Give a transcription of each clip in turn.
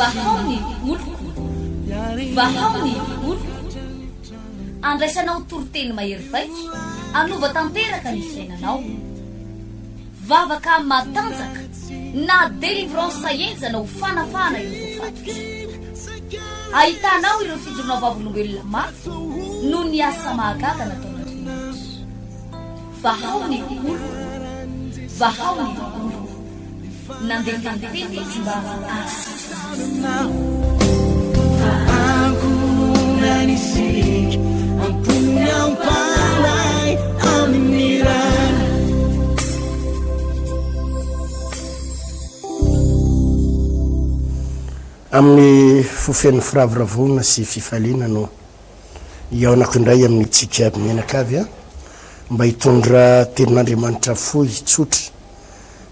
Vahao ny oloko, vahao ny oloko. Andraisanao toriteny mahery vaika, hanova tanteraka ny fiainanao. Vavaka matanjaka na délivrance henjana ho fanafahana ireo voafatotra. Ahitanao ireo fijoroana vavolombelona mafy noho ny asa mahagaga nataon'Andriamanitra. Vahao ny oloko, vahao ny oloko. Nandefa ny teny izy mba hahasitrana azy. Amin'ny fo feno firavoravoana sy fifaliana no hihaonako indray amintsika mianakavy mba hitondra tenin'Andriamanitra fohy, tsotra,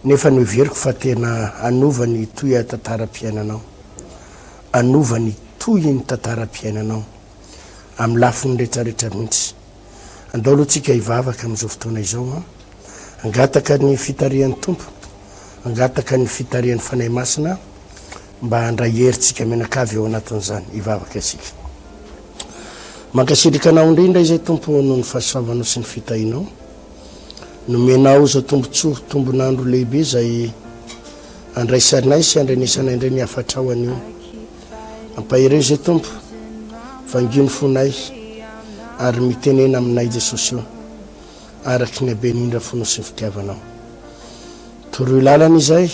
nefa noheveriko fa tena hanova ny tohian-tantaram-piainanao. Hanova ny tohin'ny tantaram-piainanao amin'ny lafiny rehetrarehetra mihitsy. Andao aloha tsika hivavaka amin'izao fotoana izao an. Hangataka ny fitarihan'ny Tompo, hangataka ny fitarihan'ny Fanahy Masina mba handray hery tsika mianakavy ao anatin'izany. Hivavaka isika. Mankasitraka Anao indrindra izay Tompo noho ny fahasoavanao sy ny fitahianao. Nomenao izao tombontsoa, tombon'andro lehibe izay andraisanay sy andrenesanay indray ny hafatrao anio. Ampaherezo izay Tompo, vangio ny fonay ary mitenena aminay Jesosy o, araky ny haben'ny indra fonao sy ny fitiavanao. Toroy lalana izay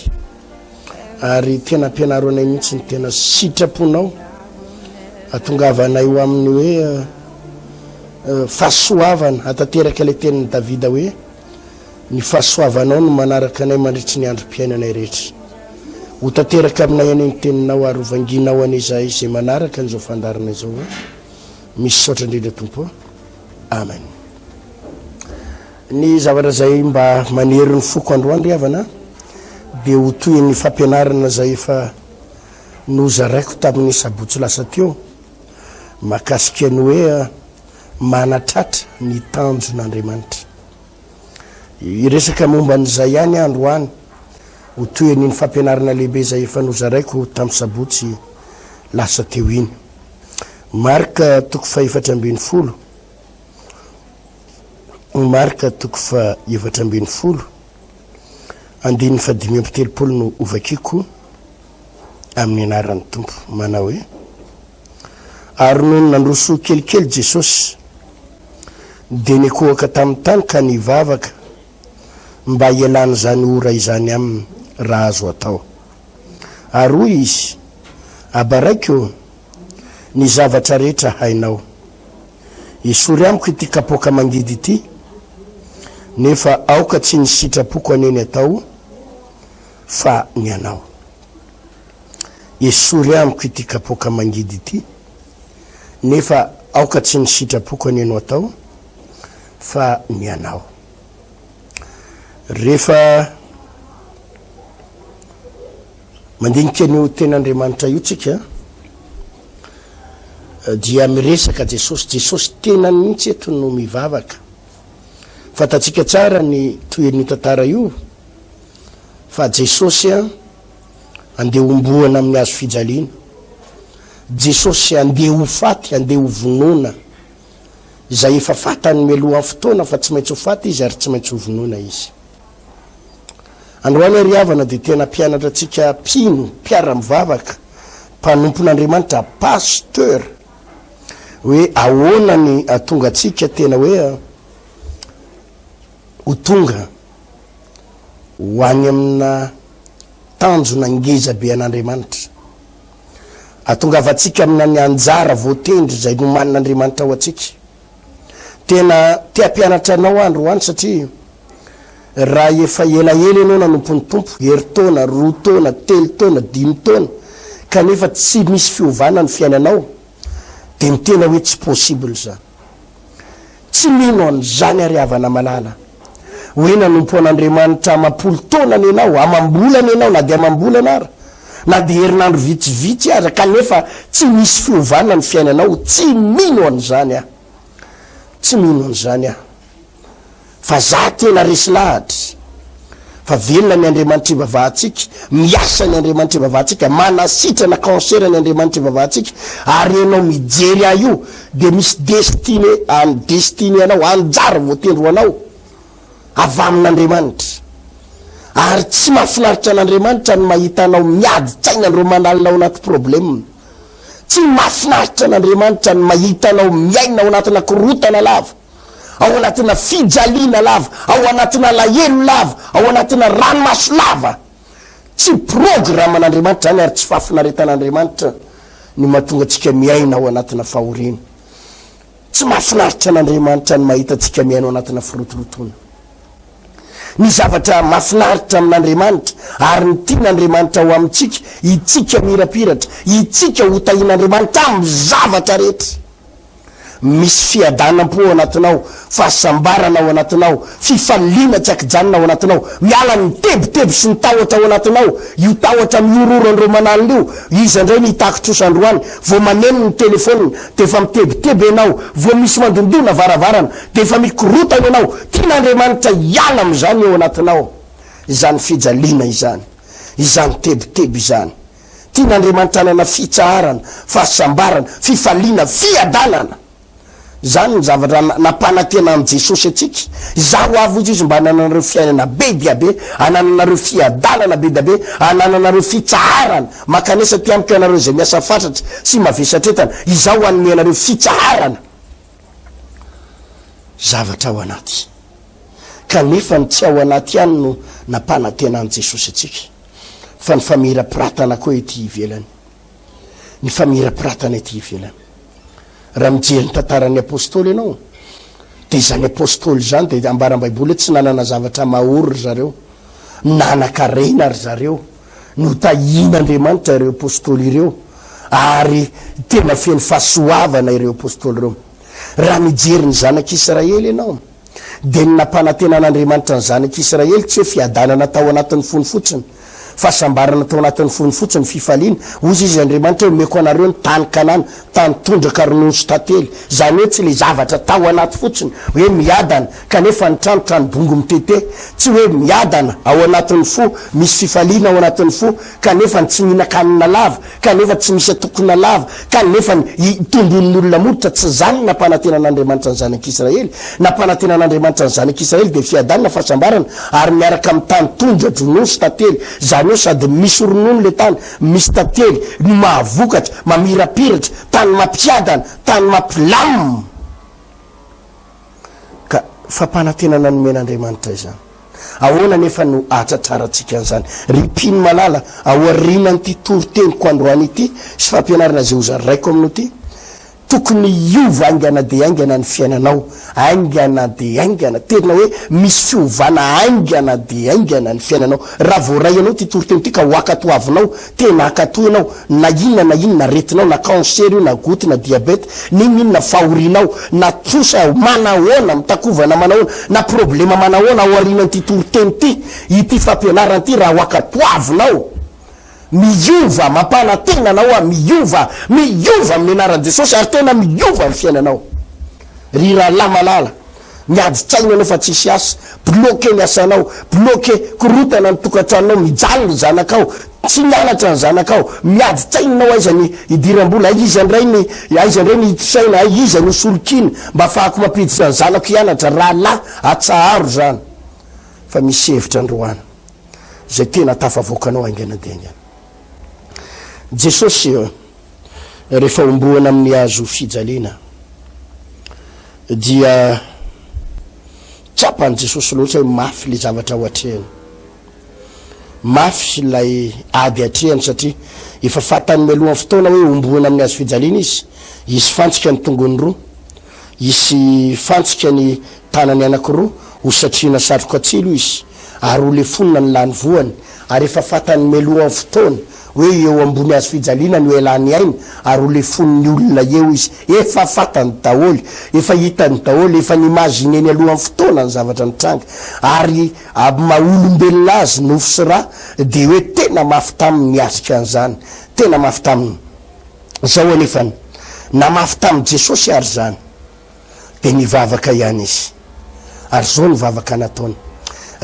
ary tena ampianaro anay mihitsy ny tena sitraponao atongavanay ho amin'ny hoe eh, fahasoavana hatanteraka ilay tenin'i Davida hoe ny fahasoavanao no manaraka anay mandritry ny androm-piainanay rehetra. Ho tanteraka aminay anie ny teninao ary ho vanginao anie izahay izay manaraka an'izao fandaharana izao. Misaotra indrindra Tompo. Amen. Ny zavatra izay mba manery ny foko androany ry havana dia ho tohin'ny fampianarana izay efa nozaraiko tamin'ny sabotsy lasa teo mahakasika ny hoe manatratra ny tanjon'Andriamanitra. Hiresaka momba an'izay ihany aho androany ho tohin'iny fampianarana lehibe izay efa nozaraiko tamin'ny sabotsy lasa teo iny. Marka toko fahefatra 14. Marka toko faha-14, andininy faha-35 no hovakiko amin'ny anaran'ny Tompo, manao hoe, Ary nony nandroso kelikely Jesosy, dia nikohaka tamin'ny tany ka nivavaka mba hialan'izany ora izany aminy, raha azo atao. Ary hoy Izy, Aba Raiko ô, ny zavatra rehetra hainao. Esory amiko ity kapoaka mangidy ity, nefa aoka tsy ny sitrapoko anie ny atao, fa ny anao. Esory amiko ity kapoaka mangidy ity, nefa aoka tsy ny sitrapoko anie no atao, fa ny anao. Rehefa mandinika an'io tenin'Andriamanitra io tsika, dia miresaka Jesosy, Jesosy tenany mihitsy eto no mivavaka. Fantatsika tsara ny tohin'io tantara io fa Jesosy andeha homboana amin'ny hazo fijaliana. Jesosy andeha ho faty, andeha ho vonoina. Izay efa fantany mialohan'ny fotoana fa tsy maintsy ho faty izy ary tsy maintsy ho vonoina izy. Androany ry havana dia tena mpianatra antsika mpino, mpiara-mivavaka, mpanompon'Andriamanitra, pasteur, hoe ahoana ny hahatonga antsika tena hoe ho tonga ho any amina tanjona ngeza be an'Andriamanitra. Hahatongavantsika amina ny anjara voatendry izay nomanin'Andriamanitra ho antsika. Tena te hampianatra anao aho androany satria raha efa elaela ianao nanompo ny Tompo, herintaona, roa taona, telo taona, dimy taona, kanefa tsy misy fiovana ny fiainanao, dia miteny aho hoe tsy possible izany. Tsy mino an'izany aho ry havana malala. Hoe nanompo an'Andriamanitra amam-polo taonany ianao, amam-bolana ianao, na dia amam-bolana ara, na dia herinandro vitsivitsy aza, kanefa tsy misy fiovana ny fiainanao, tsy mino an'izany aho. Tsy mino an'izany aho. Fa za tena resy lahatra. Fa velona ny Andriamanitra ivavahantsika, miasa ny Andriamanitra ivavahantsika, manasitrana cancer ny Andriamanitra ivavahantsika, ary ianao mijery ahy io dia misy destinée any destinée anao, anjara voatendry ho anao avy amin'Andriamanitra. Ary tsy mahafinaritra an'Andriamanitra ny mahita anao miady tsaina andro aman'alina ao anaty problème. Tsy mahafinaritra an'Andriamanitra ny mahita anao miaina ao anatina korotana lava. ao anatina fijaliana lava, ao anatina alahelo lava, ao anatina ranomaso lava. Tsy programan'Andriamanitra izany ary tsy fahafinaretan'Andriamanitra ny mahatonga antsika miaina ao anatina fahoriana. Tsy mahafinaritra an'Andriamanitra ny mahita antsika miaina ao anatina firotorotoana. Ny zavatra mahafinaritra amin'Andriamanitra ary ny tian'Andriamanitra ho amintsika, itsika mirapiratra, itsika ho tahian'Andriamanitra amin'ny zavatra rehetra. Misy fiadanam-po ao anatinao, fahasambarana ao anatinao, fifaliana tsy ankijanona ao anatinao. Miala ny tebiteby sy ny tahotra ao anatinao, io tahotra mihorohoro andro aman'alina io. Iza indray no hitaky trosa androany? Vao maneno ny telefaonina dia efa mitebiteby ianao, vao misy mandondona varavarana dia efa mikorotana ianao. Tian'Andriamanitra hiala amin'izany ao anatinao izany fijaliana izany, izany tebiteby izany. Tian'Andriamanitra hanana fitsaharana, fahasambarana, fifaliana, fiadanana. Izany ny zavatra nampanantenan'i Jesosy antsika. Izaho avy hoy Izy mba hanananareo fiainana be dia be, hanananareo fiadanana be dia be, hanananareo fitsaharana. Mankanesa aty amiko ianareo izay miasa fatratra sy mavesatretana, Izaho hanome anareo fitsaharana. Zavatra ao anaty. Kanefa ny tsy ao anaty ihany no nampanantenan'i Jesosy antsika. fa ny famirapiratana koa ety ivelany. Ny famirapiratana ety ivelany. Raha mijery ny tantaran'ny Apostoly ianao, dia izany Apostoly izany dia ambaran'ny Baiboly hoe tsy nanana zavatra mahory ry zareo. Nanan-karena ry zareo. Notahian'Andriamanitra ireo Apostoly ireo ary tena feno fahasoavana ireo Apostoly ireo. Raha mijery ny zanak'Israely ianao, Dia ny nampanantenan'Andriamanitra ny zanak'Israely tsy hoe fiadanana tao anatin'ny fony fotsiny, fahasambarana tao anatin'ny fony fotsiny, fifaliana. Hozy izy Andriamanitra hoe omeko anareo ny tany Kanana, tany tondraka ronono sy tantely. Izany hoe tsy ilay zavatra tao anaty fotsiny, hoe miadana, kanefa ny trano trano bongo mitete. Tsy hoe miadana ao anatin'ny fo, misy fifaliana ao anatin'ny fo, kanefa ny tsy mihinan-kanina lava. Kanefa tsy misy atokona lava, kanefa ny tombon'ny olona molotra, tsy izany ny nampanantenan'Andriamanitra ny zanak'Israely. Nampanantenan'Andriamanitra ny zanak'Israely dia fiadanana, fahasambarana, ary miaraka amin'ny tany tondra-dronono sy tantely. Izany hoe sady misy ronono ilay tany, misy tantely, no mahavokatra, mamirapiratra, tany mampiadana, tany mampilamina. Ka fampanantenana nomen'Andriamanitra izany. Ahoana anefa no ahatratrarantsika an'izany? Ry mpino malala, aorianan'ity toriteniko androany ity sy fampianarana izay hozaraiko aminao ity, tokony hiova haingana dia haingana ny fiainanao, haingana dia haingana, tena hoe misy fiovana haingana dia haingana ny fiainanao. Raha voaray anao ity toriteny ity ka ho ankatoavinao, Tena hankatò ianao na inona na inona aretinao, na cancer io, na goutte, na diabète, n'inon'inona fahorianao, na trosa manahoana, mitakovana manahoana, na problema manahoana ao aorianan'ity toriteny ity, ity fampianarana ity, raha ho ankatoavinao, miova, mampanantena anao aho, miova, miova amin'ny anaran'i Jesosy, ary tena miova ny fiainanao. Ry rahalahy malala, Miady tsaina ianao fa tsisy asa, bloqué ny asanao, bloqué, korotana ny tokantranonao, mijaly ny zanakao, tsy mianatra ny zanakao, miady tsaina ianao aiza ny hidiram-bola, aiza indray ny aiza indray ny hitosaina, hay iza no solokiana mba afahako mampiditra ny zanako hianatra, rahalahy atsaharo izany fa misy hevitra androany izay tena tafavoakanao haingana dia haingana. Jesosy rehefa homboana amin'ny hazo fijaliana dia tsapan'i Jesosy loatra hoe mafy ilay zavatra ho atrehiny. Mafy ilay ady atrehiny satria efa fantany mialohan'ny fotoana hoe homboana amin'ny hazo fijaliana izy, hisy fantsika ny tongony roa, hisy fantsika ny tanany anankiroa, ho satrihina satroka tsilo izy, ary ho lefonina ny lanivoany, ary efa fantany mialohan'ny fotoana hoe eo ambony hazo fijaliana no ialany aina ary ho lefonin'ny olona eo izy. Efa fantany daholo, efa hitany daholo, efa ni-imaginer-ny alohan'ny fotoana ny zavatra nitranga. Ary amin'ny maha olombelona azy, nofo sy ra, dia hoe tena mafy taminy ny hiatrika an'izany. Tena mafy taminy. Izao anefany, na mafy tamin'i Jesosy ary izany, dia nivavaka ihany izy. Ary izao ny vavaka nataony.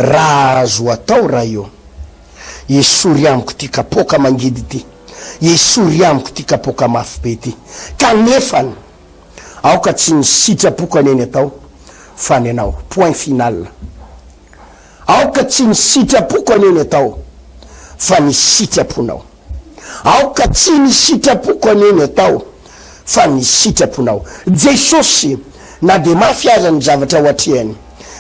Raha azo atao Ray ô, esory amiko ity kapoaka mangidy ity, esory amiko ity kapoaka mafy be ity. Kanefany, aoka tsy ny sitrapoko anie ny atao, fa ny Anao. Point final. Aoka tsy ny sitrapoko anie ny atao, fa ny sitraponao. Aoka tsy ny sitrapoko anie ny atao, fa ny sitraponao. Jesosy, na dia mafy aza ny zavatra ho atrehany,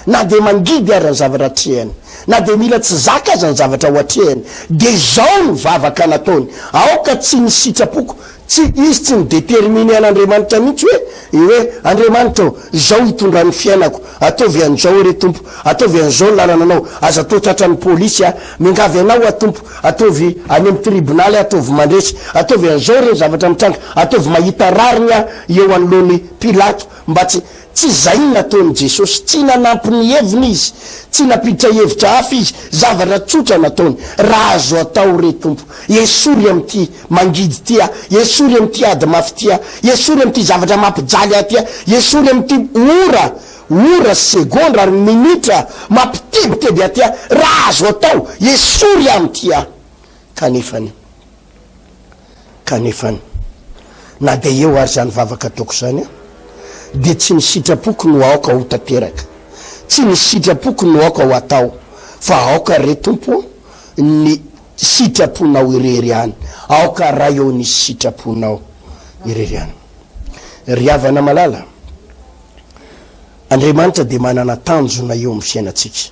na dia mangidy aza ny zavatra atrehany, na dia mila tsy zaka aza ny zavatra ho atrehany, dia izao ny vavaka nataony, Aoka tsy ny sitrapoko, Tsy, izy tsy ni-determiner an'Andriamanitra mihitsy hoe, hoe, Andriamanitra ô, izao hitondra ny fiainako, ataovy an'izao re Tompo, ataovy an'izao ny lalananao, aza atao tratran'ny polisy aho, miangavy anao aho Tompo, ataovy any amin'ny tribonaly aho, ataovy mandresy, ataovy an'izao re ny zavatra mitranga, ataovy mahita rariny aho eo anoloan'i Pilato, mba tsy. Tsy izay no nataon'i Jesosy. Tsy nanampy ny heviny Izy. Tsy nampiditra hevitra hafa Izy. Zavatra tsotra nataony. Raha azo atao re Tompo, esory amin'ity mangidy ity aho, esory amin'ity ady mafy ity aho, esory amin'ity zavatra mampijaly ahy ity aho, esory amin'ity ora, ora sy segondra ary minitra mampitebiteby ahy ity aho. Raha azo atao, esory amin'ity aho. Kanefany. Kanefany, na dia eo ary izany vavaka ataoko izany, dia tsy ny sitrapoko no aoka ho tanteraka, tsy ny sitrapoko no aoka ho atao, fa aoka re Tompo ô, ny sitraponao irery ihany, aoka Ray ô ny sitraponao irery ihany. Ry havana malala, Andriamanitra dia manana tanjona eo amin'ny fiainantsika.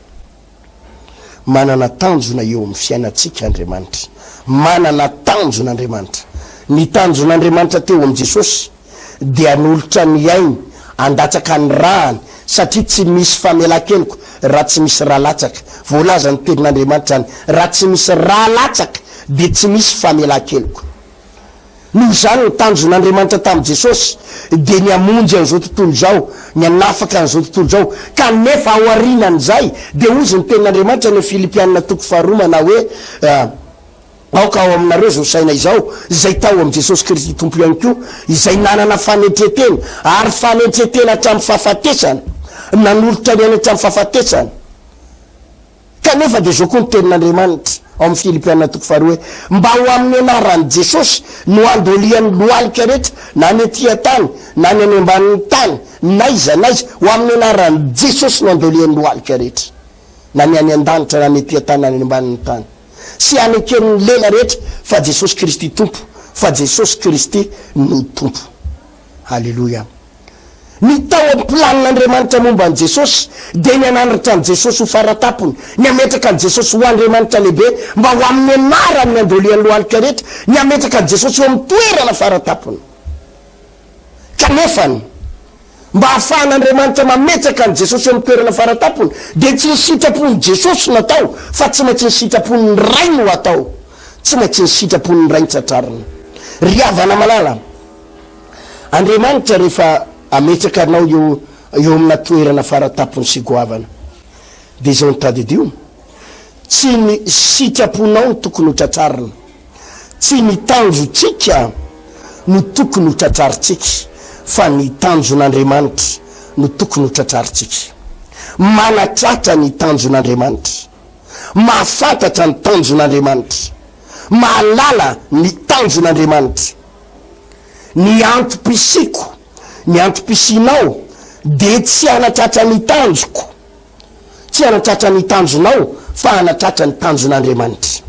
Manana tanjona eo amin'ny fiainantsika Andriamanitra. Manana tanjona Andriamanitra. Ny tanjon'Andriamanitra teo amin'i Jesosy dia hanolotra ny ainy, handatsaka ny ràny, satria tsy misy famelan-keloka raha tsy misy rà latsaka. Voalazan'ny Tenin'Andriamanitra izany, raha tsy misy rà latsaka dia tsy misy famelan-keloka. Noho izany, ny tanjon'Andriamanitra tamin'i Jesosy dia ny hamonjy an'izao tontolo izao, ny hanafaka an'izao tontolo izao. Kanefa aorianan'izay, dia hozy ny Tenin'Andriamanitra any amin'ny Filipiana toko faharoa manao hoe, Aoka ao aminareo izao saina izao, izay tao amin'i Jesosy Kristy Tompo ihany koa, izay nanana fanetren-tena, ary fanetren-tena hatramin'ny fahafatesana, nanolotra ny ainy hatramin'ny fahafatesana. Kanefa dia izao koa ny tenin'Andriamanitra ao amin'ny Filipiana toko faharoa hoe, Mba ho amin'ny anaran'i Jesosy no handolian'ny lohalika rehetra, na ny ety an-tany, na ny any ambanin'ny tany, n'aiza n'aiza, ho amin'ny anaran'i Jesosy no handolian'ny lohalika rehetra, na ny any an-danitra, na ny ety an-tany, na ny any ambanin'ny tany, sy haneken'ny lela rehetra fa Jesosy Kristy Tompo, fa Jesosy Kristy no Tompo. Haleloia. Ny tao amin'ny planin'Andriamanitra momba an'i Jesosy dia ny hanandratra an'i Jesosy ho faratapony, ny hametraka an'i Jesosy ho Andriamanitra lehibe mba ho amin'ny anarany ny andolian'ny lohalika rehetra, ny hametraka an'i Jesosy eo amin'ny toerana faratapony. Kanefany, mba hahafahan'Andriamanitra mametraka an'i Jesosy eo amin'ny toerana faratapony dia tsy ny sitrapon'i Jesosy no atao fa tsy maintsy ny sitrapon'ny Ray no atao. Tsy maintsy ny sitrapon'ny Ray no tratrarina. Ry havana malala, Andriamanitra rehefa ametraka anao eo eo amina toerana faratapony sy goavana dia izao no tadidio, tsy ny sitraponao no tokony ho tratrarina, tsy ny tanjontsika no tokony ho tratrarintsika fa ny tanjon'Andriamanitra no tokony ho tratrarintsika. Manatratra ny tanjon'Andriamanitra, mahafantatra ny tanjon'Andriamanitra, mahalala ny tanjon'Andriamanitra. Ny antom-pisiako, ny antom-pisianao dia tsy hanatratra ny tanjoko, tsy hanatratra ny tanjonao fa hanatratra ny tanjon'Andriamanitra.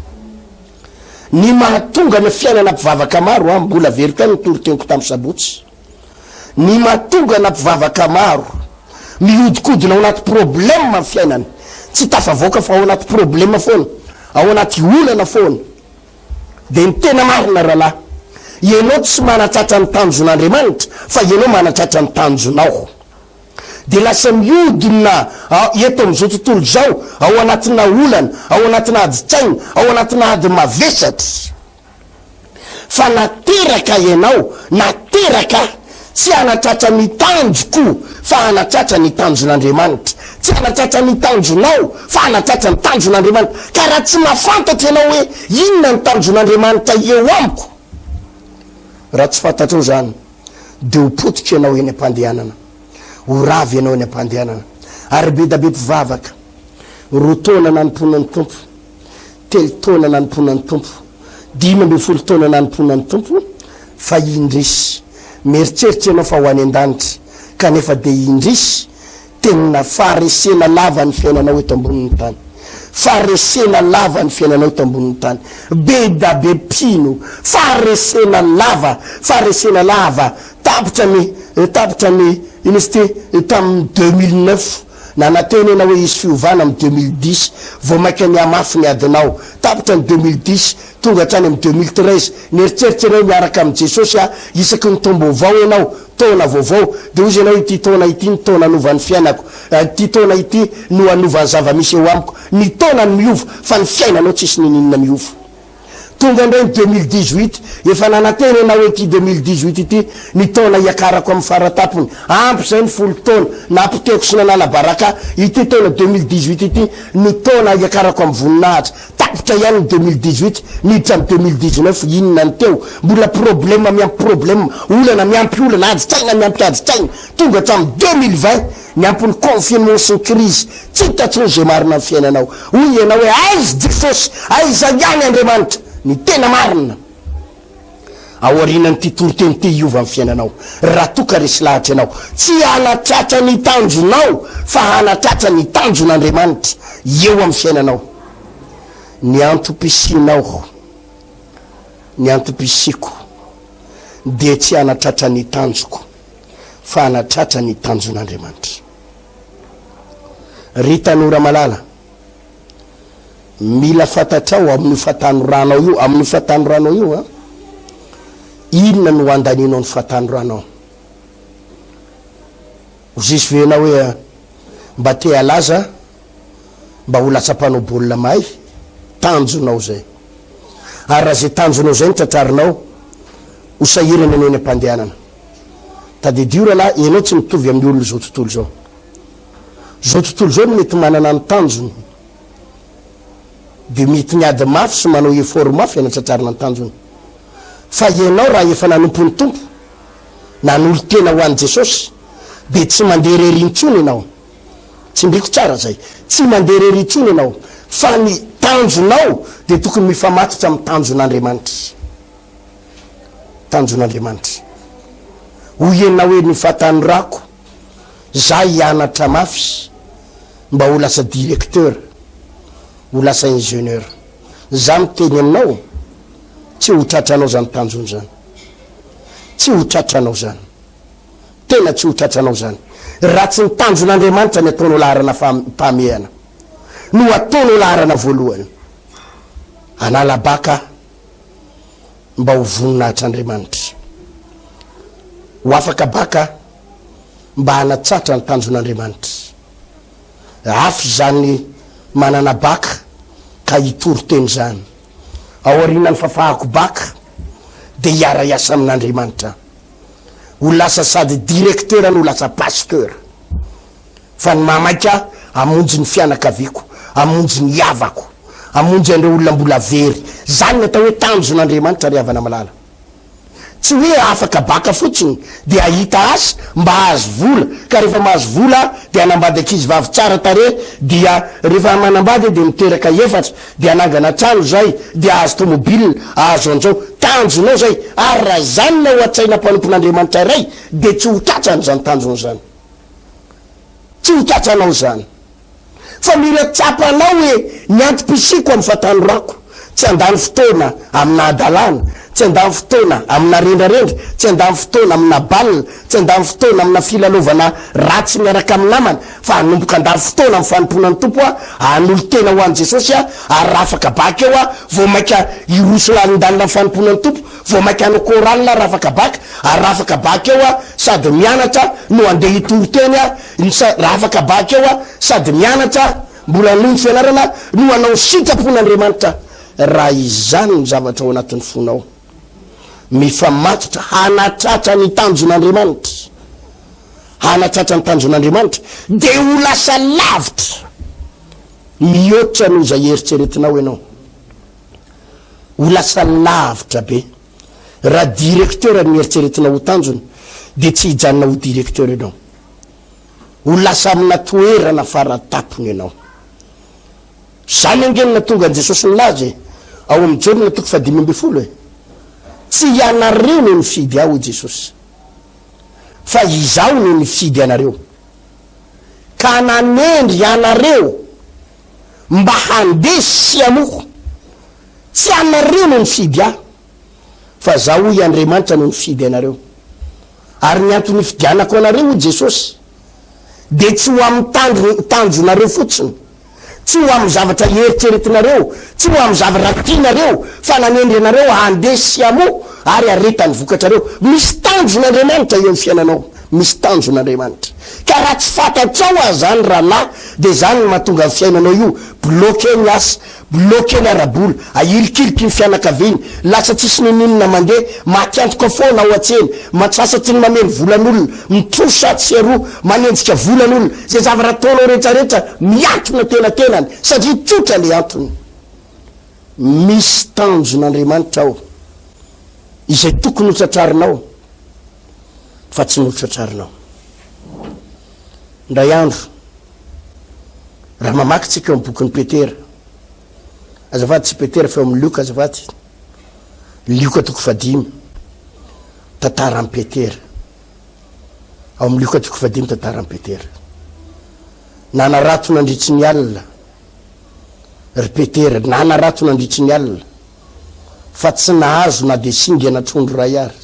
Ny mahatonga ny fiainana mpivavaka maro an, mbola averiko ihany ny toriteniko tamin'ny sabotsy, ny mahatonga na mpivavaka maro mihodinkodina ao anaty problème ny fiainany, tsy tafavoaka fa ao anaty problème foana, ao anaty olana foana, Dia ny tena marina rahalahy, ianao tsy manatratra ny tanjon'Andriamanitra fa ianao manatratra ny tanjonao. Dia lasa mihodina eto amin'izao tontolo izao ao anatina olana, ao anatina adin-tsaina, ao anatina ady mavesatra. Fa nateraka ianao, nateraka aho, Tsy hanatratra ny tanjoko fa hanatratra ny tanjon'Andriamanitra. Tsy hanatratra ny tanjonao fa hanatratra ny tanjon'Andriamanitra. Ka raha tsy mahafantatra ianao hoe inona ny tanjon'Andriamanitra eo amiko, raha tsy fantatrao izany dia ho potika ianao eny am-pandehanana, ho rava ianao eny am-pandehanana. Ary be da be mpivavaka. Roa taona nanompoana ny Tompo, telo taona nanompoana ny Tompo, 15 taona nanompoana ny Tompo, fa indrisy, mieritreritra ianao fa ho any an-danitra, kanefa dia indrisy, tena faharesena lava ny fiainanao eto ambonin'ny tany. Faharesena lava ny fiainanao eto ambonin'ny tany. Be da be mpino, faharesena lava, faharesena lava. Tapitra ny, tapitra ny, inona izy ity, tamin'ny 2009, nanantena ianao hoe hisy fiovana amin'ny 2010, vao mainka nihamafy ny adinao. Tapitra ny 2010, tonga hatrany amin'ny 2013, nieritreritra ianao miaraka amin'i Jesosy aho, isaky ny taom-baovao ianao, taona vaovao, dia hoy ianao ity taona ity ny taona hanova ny fiainako, ity taona ity no hanova ny zava-misy eo amiko. Ny taona no miova, fa ny fiainanao tsisy ninininona miova. Tonga indray ny 2018, efa nanantena ianao hoe ity 2018 ity ny taona hiakarako amin'ny faratapony, ampy izay ny folo taona nampotehiko sy nanala baraka, ity taona 2018 ity no taona hiakarako amin'ny voninahitra. Tapitra ihany ny 2018, miditra amin'ny 2019, inona ny teo? Mbola problème miampy problème, olana miampy olana, adin-tsaina miampy adin-tsaina, tonga hatramin'ny 2020, miampy ny confinement sy ny crise, tsy hita intsony izay marina amin'ny fiainanao. Hoy ianao hoe, aiza Jesosy? Aiza ihany Andriamanitra? Ny tena marina, aorianan'ity toriteny ity hiova ny fiainanao, raha toa ka resy lahatra ianao, tsy hanatratra ny tanjonao fa hanatratra ny tanjon'Andriamanitra eo amin'ny fiainanao. Ny antom-pisianao, ny antom-pisiako dia tsy hanatratra ny tanjoko fa hanatratra ny tanjon'Andriamanitra. Ry tanora malala, mila fantatrao amin'io fahatanoranao io, amin'io fahatanoranao io an, inona no handanianao ny fahatanoranao? Ho zizy ve ianao hoe mba te halaza mba ho lasa mpanao baolina mahay? Tanjonao izay. Ary raha izay tanjonao izay no tratrarinao, ho sahirana ianao eny am-pandehanana. Tadidio rahalahy, ianao tsy mitovy amin'ny olon'izao tontolo izao. Izao tontolo izao no mety manana ny tanjony. Dia mety miady mafy sy manao effort mafy hanatratrarana ny tanjony. Fa ianao raha efa nanompo ny Tompo, nanolo-tena ho an'i Jesosy, dia tsy mandeha irery intsony ianao. Tsindriko tsara izay. Tsy mandeha irery intsony ianao, fa ny tanjonao dia tokony mifamatotra amin'ny tanjon'Andriamanitra. Tanjon'Andriamanitra. Hoy ianao hoe ny fahatanorako, za hianatra mafy mba ho lasa directeur, ho lasa ingenieur. Za miteny aminao, tsy ho tratranao zany tanjona zany. Tsy ho tratranao zany. Tena tsy ho tratranao zany. Raha tsy ny tanjon'Andriamanitra ny ataonao laharana fahamehana no ataonao laharana voalohany. Hanala baka mba ho voninahitr'Andriamanitra. Ho afaka baka mba hanatratra ny tanjon'Andriamanitra. Hafa izany manana baka ka hitory teny izany. Aorianan'ny fafahako baka dia hiara-hiasa amin'Andriamanitra aho. Ho lasa sady directeur no lasa pasteur. Fa ny maha maika ahy, hamonjy ny fianakaviako, hamonjy ny havako, hamonjy an'ireo olona mbola very. Izany no atao hoe tanjon'Andriamanitra ry havana malala. Tsy hoe afaka baka fotsiny dia hahita asa mba hahazo vola, ka rehefa mahazo vola dia hanambady ankizy vavy tsara tarehy, dia rehefa manambady dia miteraka efatra, dia hanangana trano izay, dia hahazo tomobile, hahazo an'izao. Tanjonao izay. Ary raha izany no ao an-tsaina mpanompon'Andriamanitra iray dia tsy ho tratrany izany tanjona izany. Tsy ho tratranao izany. Fa mila tsapanao hoe ny antom-pisiako amin'ny fahatanorako, tsy handany fotoana amina hadalana, tsy handany fotoana amina rendrarendra, tsy handany fotoana amina bal, tsy handany fotoana amina filalaovana ratsy miaraka amin'ny namana, fa hanomboka handany fotoana amin'ny fanompoana ny Tompo aho, hanolo-tena ho an'i Jesosy aho, ary raha afaka baka eo aho, vao mainka hiroso lalindalina amin'ny fanompoana ny Tompo, vao mainka hanao chorale aho raha afaka baka, ary raha afaka baka eo aho, sady mianatra no handeha hitory teny aho, Ny sa, raha afaka bac eo aho, sady mianatra, mbola hanohy ny fianarana, no hanao ny sitrapon'Andriamanitra, raha izany ny zavatra ao anatin'ny fonao. Mifamatotra hanatratra ny tanjon'Andriamanitra, hanatratra ny tanjon'Andriamanitra, dia ho lasa lavitra mihoatra noho izay eritreretinao ianao. Ho lasa lavitra be. Raha directeur no eritreretinao ho tanjona dia tsy hijanona ho directeur ianao. Ho lasa amina toerana faratapony ianao. Izany ange no nahatonga an'i Jesosy nilaza e, ao amin'ny Jaona toko fahadimy ambin'ny folo e, Tsy ianareo no nifidy ahy, hoy Jesosy, fa Izaho no nifidy anareo, ka nanendry anareo mba handeha sy hamoha. Tsy anareo no nifidy ahy, fa Izaho, hoy Andriamanitra, no nifidy anareo. Ary ny antony nifidianako anareo, hoy Jesosy, dia tsy ho amin'ny tandro, tanjonareo fotsiny, tsy ho amin'ny zavatra eritreretinareo, tsy ho amin'ny zavatra tianareo, fa nanendry anareo handeha sy hamoa ary hahareta ny vokatrareo. Misy tanjona Andriamanitra eo amin'ny fiainanao. Misy tanjona Andriamanitra. Ka raha tsy fantatrao aza izany rahalahy, dia izany no mahatonga ny fiainanao io bloqué ny asa, Bloqué ny ara-bola, ahilikiliky ny fianakaviany, lasa tsisy ninoninona mandeha, maty antoka foana ao an-tsena, mantsasatry ny mameno volan'olona, mitrosa atsy sy aroa, manenjika volan'olona, izay zavatra ataonao retraretra miantona tenatenany satria tsotra le antony. Misy tanjon'Andriamanitra ao izay tokony ho tratrarinao fa tsy notratrarinao. Indray andro. Raha mamaky tsika eo amin'ny bokin'i Petera, azafady tsy Petera fa eo amin'ny Lioka azafady, Lioka toko fahadimy, tantaran'i Petera. Ao amin'ny Lioka toko fahadimy tantaran'i Petera. Nanarato nandritry ny alina ry Petera, nanarato nandritry ny alina fa tsy nahazo na dia singana trondro iray ary.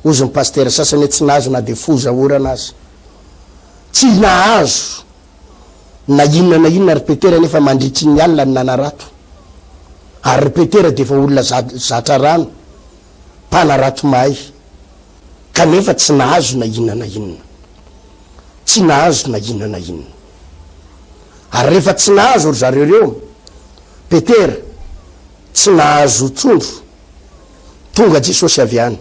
Hozy ny pasitera sasany hoe tsy nahazo na dia foza orana aza. Tsy nahazo na inona na inona ry Petera nefa mandritry ny alina ny nanarato. Ary ry Petera dia efa olona zatra rano, mpanarato mahay. Kanefa tsy nahazo na inona na inona. Tsy nahazo na inona na inona. Ary rehefa tsy nahazo ry zareo ireo, Petera tsy nahazo trondro, tonga Jesosy avy any.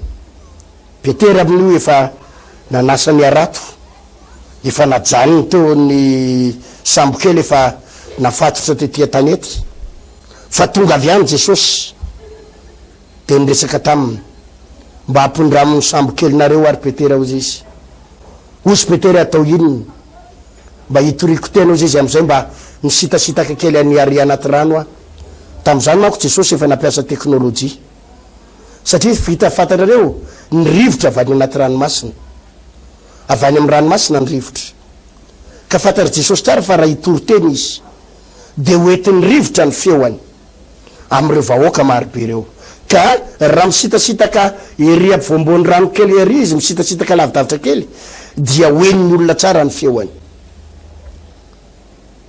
Petera amin'io efa nanasa ny harato, efa najanony teo ny sambokely efa nafatotra tety an-tanety, fa tonga avy any Jesosy dia niresaka taminy, Mba ampondramo ny sambokelinareo ary Petera hozy izy. Hozy Petera atao inona? Mba hitoriako tena hozy izy amin'izay mba misitasitaka kely any ary anaty rano aho. Tamin'izany manko Jesosy efa nampiasa teknolojia. Satria vita fantatrareo ny rivotra avy any anaty ranomasina. Avy any amin'ny ranomasina ny rivotra. Ka fantatr'i Jesosy tsara fa raha hitory teny Izy, dia ho entin'ny rivotra ny feoany amin'ireo vahoaka marobe ireo. Ka raha misitasitaka ery ampovoamboan'ny rano kely ery Izy, misitasitaka lavidavitra kely, dia ho henon'ny olona tsara ny feoany.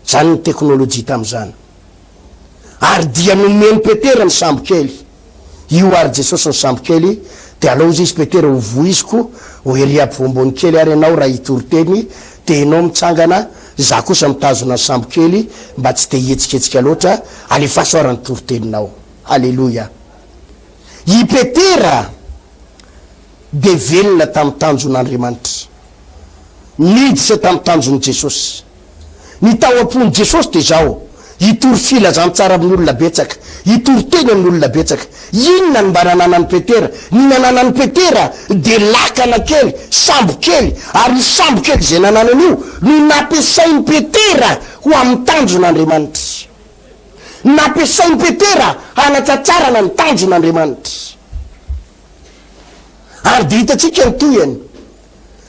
Izany ny teknolojia tamin'izany. Ary dia nomen'i Petera ny sambo kely. Io ary Jesosy ny sambo kely, dia alao hozy izy Petera ho voiziko ho ery ampovoambony kely ary ianao raha hitory teny, dia ianao mitsangana, izaho kosa mitazona ny sambo kely mba tsy dia hihetsiketsika loatra, alefaso ary ny toriteninao. Haleloia. I Petera dia velona tamin'ny tanjon'Andriamanitra. Niditra tamin'ny tanjon'i Jesosy. Ny tao am-pon'i Jesosy dia izao, hitory filazantsara amin'ny olona betsaka, hitory teny amin'ny olona betsaka. Inona no mba nananan'i Petera? Ny nananan'i Petera dia lakana kely, sambo kely, ary io sambo kely izay nananany io no nampiasain'i Petera ho amin'ny tanjon'Andriamanitra. Nampiasain'i Petera hanatratrarana ny tanjon'Andriamanitra. Ary dia hitantsika ny tohiny.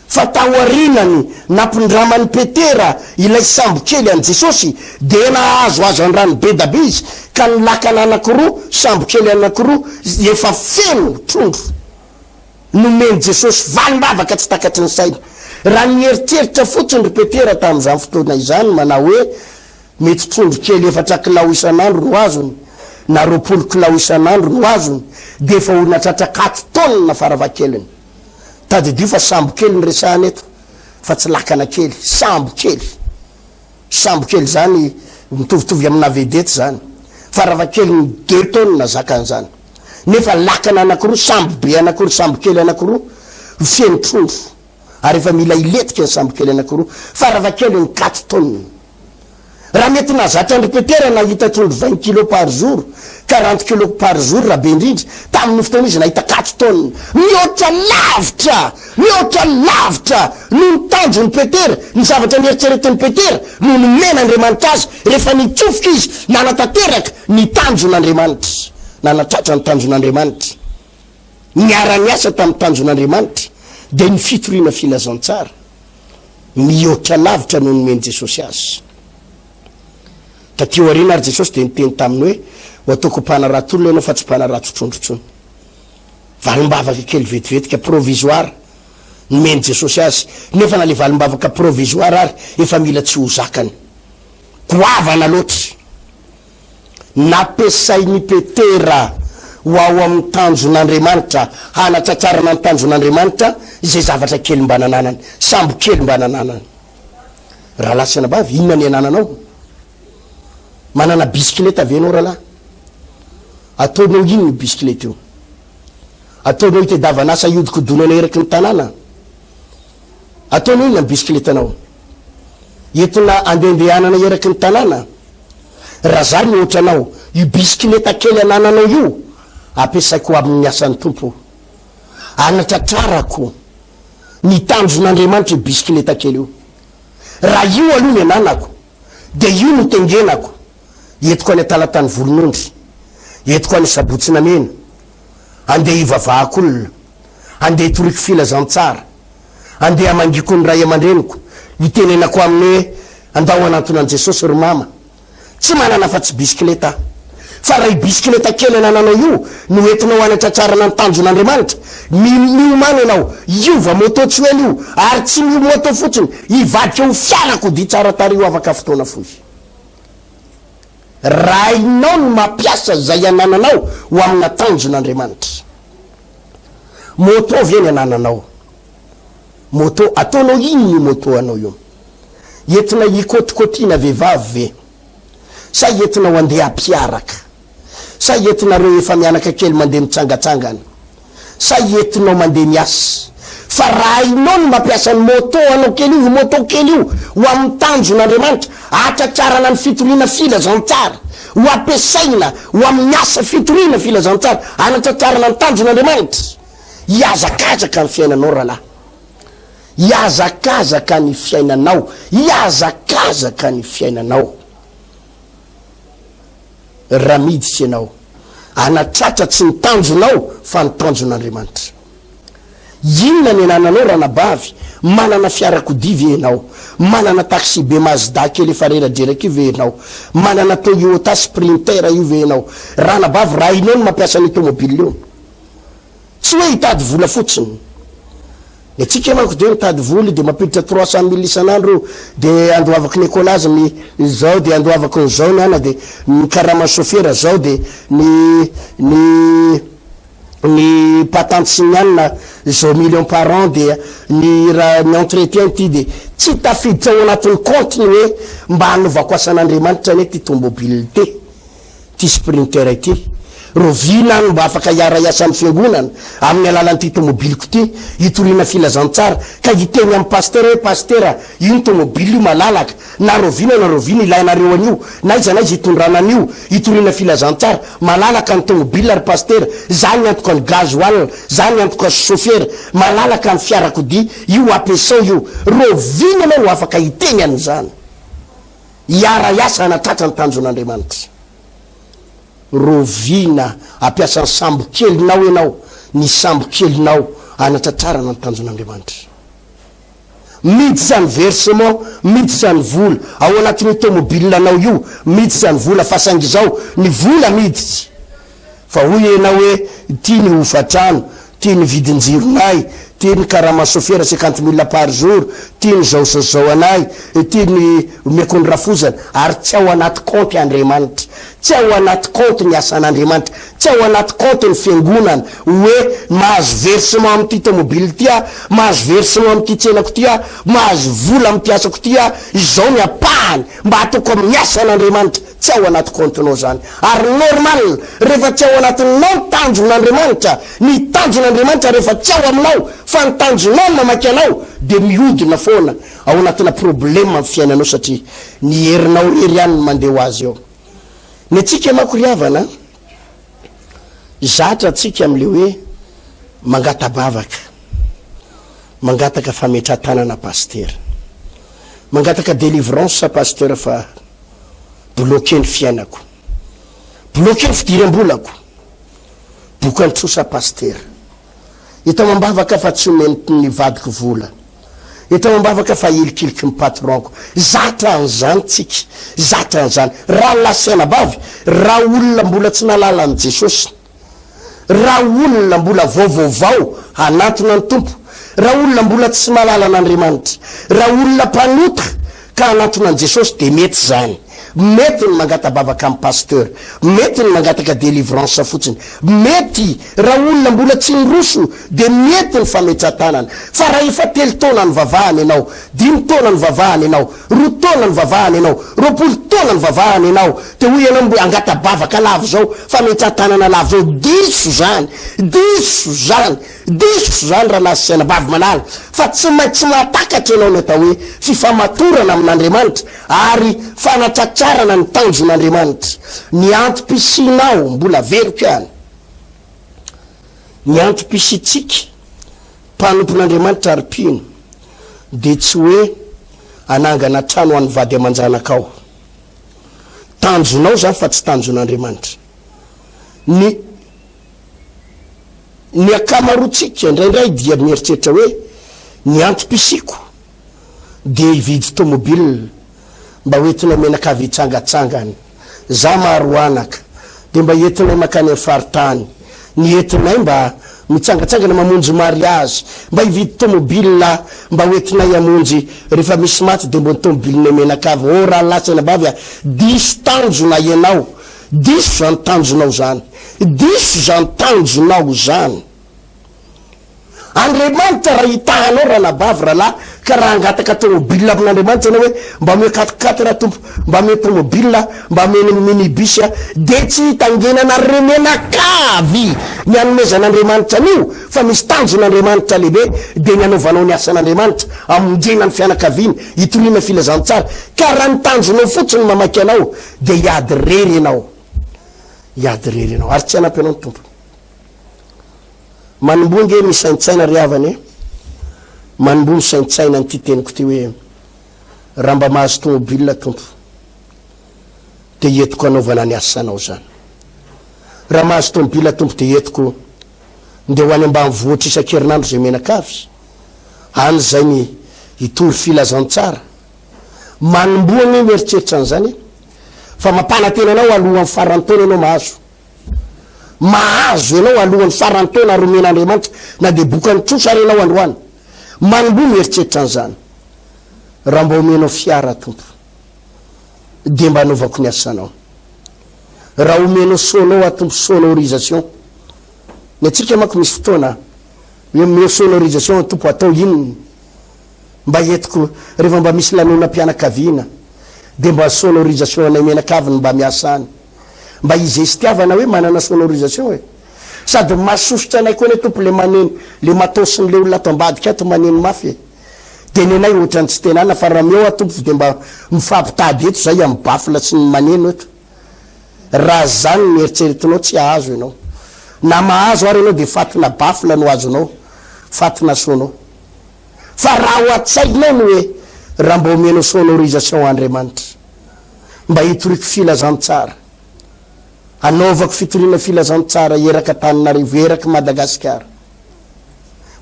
Fa taorianany nampindraman'i Petera ilay sambokely an'i Jesosy, dia nahazo hazandrano bedabe izy, ka ny lakana anankiroa, sambokely anankiroa, efa feno trondro. Nomen'i Jesosy valim-bavaka tsy takatry ny saina. Raha nieritreritra fotsiny ry Petera tamin'izany fotoana izany, manao hoe, Mety trondro kely efatra kilao isan'andro no azony, na 20 kilao isan'andro no azony, dia efa ho natratra quatre tonnes farafahakeliny. Tadidio fa sambo kely no resahana eto fa tsy lakana kely, sambo kely. Sambo kely izany mitovitovy amina vedette izany. Farafahakeliny deux tonnes zakan'izany. Nefa lakana anakiroa, sambo be anakiroa, sambo kely anakiroa feno trondro. Ary efa mila hilentika ny sambo kely anakiroa, farafahakeliny quatre tonnes. Raha mety nahazatra an-dry Petera nahita trondro vingt kilos par jour, quarante kilos par jour raha be indrindra, tamin'io fotoana izy nahita quatre. tonnes, mihoatra lavitra, mihoatra lavitra noho ny tanjon'i Petera, ny zavatra nieritreretin'i Petera no nomen'Andriamanitra azy rehefa nitsofoka izy nanatanteraka ny tanjon'Andriamanitra, nanatratra ny tanjon'Andriamanitra, niara-niasa tamin'ny tanjon'Andriamanitra, dia ny fitoriana filazantsara, mihoatra lavitra noho ny nomen'i Jesosy azy. Taty aoriana ary Jesosy dia niteny taminy hoe, Ho ataoko mpanarato olona ianao fa tsy mpanarato trondro intsony. Valim-bavaka kely vetivetika, provisoire, nomen'i Jesosy azy, nefa na ilay valim-bavaka provisoire ary efa mila tsy ho zakany. Goavana loatra. Nampiasain'i Petera ho ao amin'ny tanjon'Andriamanitra, hanatratrarana ny tanjon'Andriamanitra, izay zavatra kely mba nananany, sambo kely mba nananany. Rahalahy sy anabavy, inona ny anananao? Manana bisikileta ve ianao rahalahy? Ataonao inona io bisikileta io? Ataonao hitadiavana asa hiodikodonana eraky ny tanàna? Ataonao inona ny bisikiletanao? Entina andehandehanana eraky ny tanàna? Raha za no ohatranao, io bisikileta kely anananao io, ampiasaiko ho amin'ny asan'ny Tompo. Anatratrarako ny tanjon'Andriamanitra io bisikileta kely io. Raha io aloha ny ananako, dia io no tengenako, entiko any Talatany Volonondry, entiko any Sabotsy Namena, andeha hivavahako olona, andeha hitoriako filazantsara, andeha hamangiako ny ray aman-dreniko, hitenenako aminy hoe andao hanantona an'i Jesosy ry mama. Tsy manana afa-tsy bisikileta aho. Fa raha io bisikileta kely anananao io no entinao hanatratrarana ny tanjon'Andriamanitra, mi, miomàna ianao, hiova moto tsy ho ela io, ary tsy ny ho moto fotsiny, hivadika ho fiarakodia tsara tarehy ho afaka fotoana fohy. Raha hainao ny mampiasa izay anananao ho amina tanjon'Andriamanitra. Moto ve ny anananao? Moto, ataonao inona io moto anao io? Entina hikôtikôtiana vehivavy ve? Sa entinao handeha hampiaraka? Sa entinareo efa mianaka kely mandeha mitsangatsangana? Sa entinao mandeha miasa? Fa raha hainao ny mampiasa ny moto anao kely io, io moto kely io, ho amin'ny tanjon'Andriamanitra, hahatratrarana ny fitoriana filazantsara, ho ampiasaina ho amin'ny asa fitoriana filazantsara, hanatratrarana ny tanjon'Andriamanitra, hihazakazaka ny fiainanao rahalahy. Hihazakazaka ny fiainanao, hihazakazaka ny fiainanao raha miditra ianao hanatratra tsy ny tanjonao fa ny tanjon'Andriamanitra. Inona ny anananao ranabavy? Manana fiarakodia ve ianao? Manana taxi-be Mazda kely efa reradreraka io ve ianao? Manana Toyota Sprinter io ve ianao? Ranabavy, raha hainao ny mampiasa an'io tomobile io. Tsy hoe hitady vola fotsiny. Ny antsika manko dia mitady vola dia mampiditra 300 mille isan'andro dia andoavako ny écolage ny izao dia andoavako ny zao ny ana dia ny karaman'ny sofera zao dia ny ny ny patente sy ny anona zao million par an dia ny raha ny entretien ity dia tsy tafiditra ao anatin'ny compte ny hoe mba hanaovako asan'Andriamanitra anie ity tomobile ity. Ity sprinter ity. Rahoviana aho no mba afaka hiara-hiasa amin'ny fiangonana, amin'ny alalan'ity tomobiliko ity, hitoriana filazantsara, ka hiteny amin'ny pasitera hoe, Pasitera, io ny tomobile io malalaka, na rahoviana na rahoviana ilainareo an'io, na aiza na aiza hitondrana an'io, hitoriana filazantsara, malalaka ny tomobile ry pasitera, za niantoka ny gasoil, za niantoka sofera, malalaka ny fiarakodia, io ampiasao io. Rahoviana ianao no afaka hiteny an'izany? Hiara-hiasa hanatratra ny tanjon'Andriamanitra. Rovina hampiasa ny sambokelinao ianao, ny sambokelinao hanatratrarana ny tanjon'Andriamanitra. Miditra ny versement, miditra ny vola, ao anatin'io tomobilanao io, miditra ny vola, fa saingy izao, ny vola miditra. Fa hoy ianao hoe, ity ny hofa-trano, ity ny vidin-jironay, ity ny karama sofera cinquante mille par jour, ity ny zao sy zao anay, ity ny omeko ny rafozana, ary tsy ao anaty kaonty Andriamanitra, tsy ao anaty kaonty ny asan'Andriamanitra, tsy ao anaty kaonty ny fiangonana, hoe mahazo versement amin'ity tomobile ity aho, mahazo versement amin'ity tsenako ity aho, mahazo vola amin'ity asako ity aho, izao ny ampahany mba ataoko amin'ny asan'Andriamanitra. Tsy ao anaty compte-nao zany. Ary normal, rehefa tsy ao anatinao ny tanjon'Andriamanitra, ny tanjon'Andriamanitra rehefa tsy ao aminao, fa ny tanjonao no mamaky anao, dia mihodina foana ao anatina problème ny fiainanao satria ny herinao irery ihany no mandeha ho azy eo. Ny antsika manko ry havana, zatra antsika amin'ilay hoe. Mangata-bavaka, mangataka fametraha-tanana Pasitera. Mangataka délivrance Pasteur fa bloqué ny fiainako. Bloqué ny fidiram-bolako. Bokan-trosa Pasitera. Eto amam-bavaka fa tsy omen'ny vadiko vola. Eto amam-bavaka fa hilikiliky ny patron-ko. Zatra an'izany tsika. Zatra an'izany. Rahalahy sy anabavy, raha olona mbola tsy nahalala an'i Jesosy, raha olona mbola vaovaovao hanantona ny Tompo, raha olona mbola tsy mahalala an'Andriamanitra, raha olona mpanota ka hanantona an'i Jesosy dia mety izany. Mety ny mangata-bavaka amin'ny pasteur, mety ny mangataka délivrance fotsiny, mety raha olona mbola tsy niroso dia mety ny fametratanana, fa raha efa telo taona nivavahana ianao, dimy taona nivavahana ianao, roa taona nivavahana ianao, 20 taona nivavahana ianao, dia hoy ianao mbo angata-bavaka lava izao, fametratanana lava izao, diso izany, diso izany. Diso izany rahalahy sy anabavy malala fa tsy maintsy mahatakatra ianao ny atao hoe fifamatorana amin'Andriamanitra ary fanatratrarana ny tanjon'Andriamanitra. Ny antom-pisianao mbola averiko ihany. Ny antom-pisiantsika mpanompon'Andriamanitra ary mpino dia tsy hoe hanangana trano ho an'ny vady aman-janakao. Tanjonao izany fa tsy tanjon'Andriamanitra. Ny. Ny ankamaroantsika indraindray dia mieritreritra hoe ny antom-pisiako dia hividy tomobile mba ho entinay mianakavy hitsangatsangana. Za maro anaka dia mba entinay mankany amin'ny faritany, ny entinay mba mitsangatsangana mamonjy mariazy, mba hividy tomobile mba ho entinay hamonjy rehefa misy maty dia mbo ny tomobilinay mianakavy. Oh rahalahy sy anabavy a, diso tanjona ianao. Diso izany tanjonao izany. Diso izany tanjonao izany. Andriamanitra raha hitaha anao ranabavy rahalahy ka raha hangataka tomobile amin'Andriamanitra ianao hoe mba omeo quatre quatre aho Tompo, mba omeo tomobile aho, mba omeo minibus aho, dia tsy hitangenanareo mianakavy ny hanomezan'Andriamanitra an'io fa misy tanjon'Andriamanitra lehibe dia ny hanaovanao ny asan'Andriamanitra, hamonjena ny fianakaviana, hitoriana filazantsara. Ka raha ny tanjonao fotsiny mamaky anao Dia hiady irery ianao. Hiady irery ianao. Ary tsy hanampy anao ny Tompo. Manomboha ange misaintsaina ry havana e. Manomboha misaintsaina an'ity teniko ity hoe, raha mba mahazo tomobile Tompo, dia entiko hanaovana ny asanao izany. Raha mahazo tomobile Tompo, dia entiko ndeha ho any ambanivohitra isan-kerinandro izay mianakavy, any izay ny hitory filazantsara. Manomboha anie mieritreritra an'izany e! Fa mampanantena anao alohan'ny faran'ny taona ianao mahazo. Mahazo ianao alohan'ny faran'ny taona ary omen'Andriamanitra na dia bokan'ny trosa ary ianao androany. Manomboha mieritreritra an'izany. Raha mba omenao fiara Tompo dia mba anaovako ny asanao. Raha omenao sono aho Tompo sonorisation. Ny antsika manko misy fotoana hoe omeo sonorisation aho Tompo atao inona? Mba entiko rehefa mba misy lanonam-pianakaviana dia mba sonorisation anay mianakavy no mba miasa any. Mba hizestiavana hoe manana sonorisation e. Sady mahasosotra anay koa anie tompo le maneno le matos ny le olona ato ambadika ato maneno mafy e. Dia nenay ohatran'ny tsy tena ana fa raha meo aho tompo dia mba mifampitady eto zay amin'ny baffle sy ny maneno eto. Raha zany no eritreretinao tsy hahazo ianao. Na mahazo ary ianao dia fatina baffle no azonao, fatina sono. Fa raha ao an-tsainao ny hoe, Raha mba omenao sonorisation Andriamanitra, mba hitoriako filazantsara, hanaovako fitoriana filazantsara erak'Antananarivo, erak'i Madagasikara,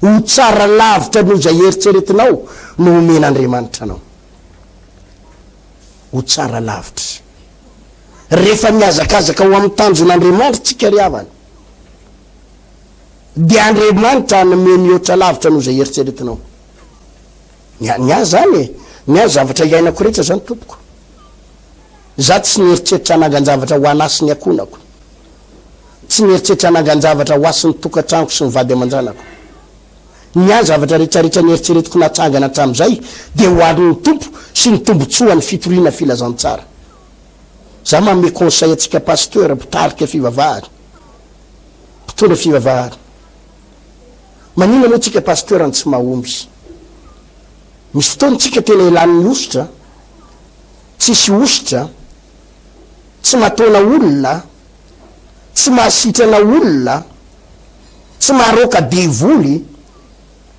ho tsara lavitra noho izay eritreretinao no homen'Andriamanitra anao. Ho tsara lavitra. Rehefa mihazakazaka ho amin'ny tanjon'Andriamanitra tsika ry havana, Dia Andriamanitra hanome mihoatra lavitra noho izay eritreretinao. Ny ny ahy zany e, ny ahy zavatra iainako rehetra zany tompoko. Za tsy nieritreritra hanangan-javatra ho anah sy ny ankohonako. Tsy nieritreritra hanangan-javatra ho ahy sy ny tokantranoko sy ny vady aman-janako. Ny ahy zavatra rehetrarehetra nieritreretiko natsangana hatramin'izay dia ho an'ny Tompo sy ny tombotsoan'ny fitoriana filazantsara. Za manome conseil antsika pasteur, mpitarika fivavahana. Mpitondra fivavahana. Maninona moa tsika pasteur no tsy mahomby? Misy fotoana tsika tena elan'ny hosotra, tsisy hosotra, tsy mataona olona, tsy mahasitrana olona. Tsy maroaka devoly,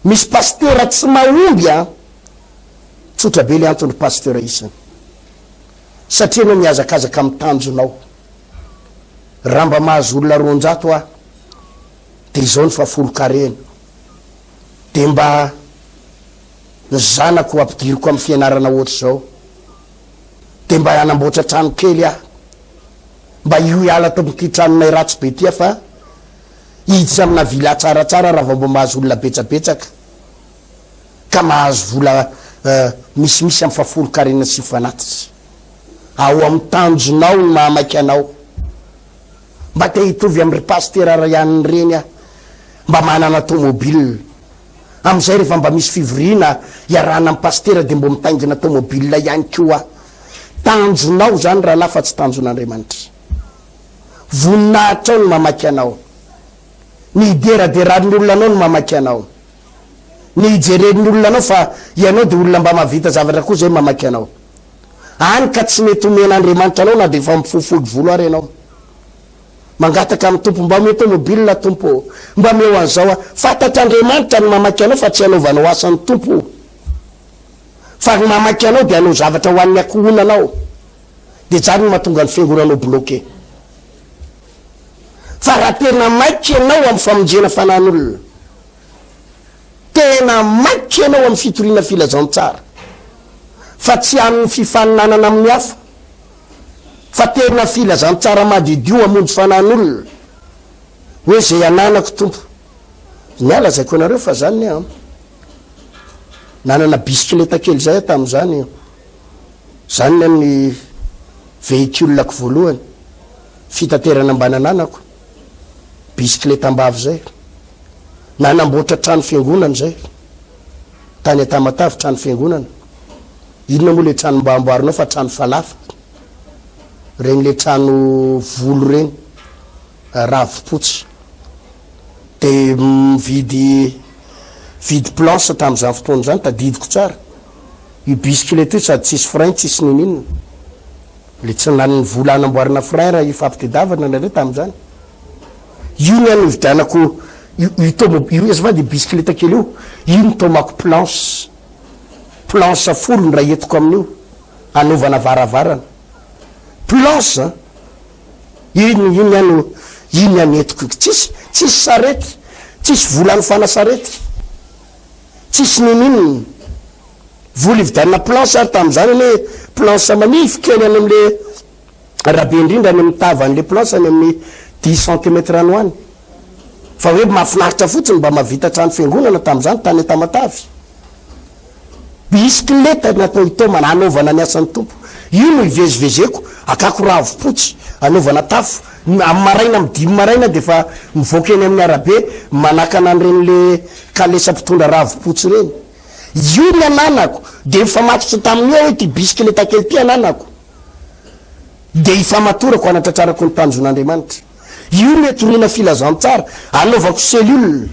misy pasitera tsy mahomby an! Tsotra be le antony ry pasteur isany. Satria ianao mihazakazaka amin'ny tanjonao. Raha mba mahazo olona 200 aho dia izao ny fahafolon-karena. Dia mba ny zanako ampidiriko amin'ny fianarana ohatr'izao. Dia mba hanamboatra trano kely aho. Mba hiala ato amin'ity tranonay ratsy be ity aho fa hiditra amina villa tsaratsara raha vao mba mahazo olona betsabetsaka ka mahazo vola misimisy amin'ny fahafolon-karena sy fanatitra. Ao amin'ny tanjonao ny mahamaika anao. Mba te hitovy amin'ry pasitera Ryan ireny aho, mba manana tomobile. Amin'izay rehefa mba misy fivoriana iarahana amin'ny pasitera dia mbo mitaingina tomobile ihany koa aho. Tanjonao izany rahalahy fa tsy tanjon'Andriamanitra. Voninahitrao ny mamaky anao. Ny hideraderan'ny olona anao no mamaky anao. Ny hijeren'ny olona anao fa ianao dia olona mba mahavita zavatra koa izay mamaky anao. Any ka tsy mety omen'Andriamanitra anao na dia efa mifofoly volo ary ianao. Mangataka amin'ny Tompo mba omeo tomobile Tompo ô. Mba omeo an'izao aho. Fantatr'Andriamanitra ny mamaky anao fa tsy hanaovanao asan'ny Tompo o. Fa ny mamaky anao dia hanao zavatra ho an'ny ankohonanao. Dia zany no mahatonga ny fiangonanao bloqué. Fa raha tena maika ianao amin'ny famonjena fanahin'olona, tena maika ianao amin'ny fitoriana filazantsara, fa tsy amin'ny fifaninanana amin'ny hafa, fa tena filazantsara madiodio hamonjy fanahin'olona, hoe izay ananako Tompo. Ny ahy lazaiko anareo fa zany an, nanana bisikileta kely zay aho tamin'izany, zany ny an'ny véhicule-ko voalohany, fitaterana mba nananako, bisikiletam-bavy zay. Nanamboatra trano fiangonana zay, tany Tamatave, trano fiangonana. Inona moa le trano mba amboarinao fa trano falafa, reny le trano volo reny, ravim-potsy. De mividy vidy planche tamin'izany fotoana izany, tadidiko tsara. Io bisikileta io sady tsisy frein tsisy ninininona. Le tsy nanana vola hanamboarana frein raha hifampitedavana nareo tamin'izany. Io ny ahy nividianako io io tomo- io azafady io bisikileta kely io, io nitaomako planche. Planche folo ny iray entiko amin'io, hanaovana varavarana. Planche an! Iny iny aho no iny aho no entiko. Tsisy tsisy sarety, tsisy vola hanofana sarety, tsisy ninoninona. Vola hividianana planche ary tamin'izany anie planche manify kely any amin'le rabe indrindra any amin'ny tavan'le planche any amin'ny dix centimètres any ho any. Fa hoe mahafinaritra fotsiny mba mahavita trano fiangonana tamin'izany tany Tamatave. Bisikileta natao hitaomana hanaovana ny asan'ny Tompo. Io no ivezivezeko, akako ravom-potsy, anaovana tafo. Amin'ny maraina, amin'ny dimy maraina dia efa mivoaka eny amin'ny arabe manakana an'ireny le kalesa mpitondra ravom-potsy ireny. Io ny ananako, dia nifamatotra tamin'io aho hoe ity bisikileta kely ity ananako. Dia ifamatorako hanatratrarako ny tanjon'Andriamanitra. Io no itoriana filazantsara, anaovako cellule.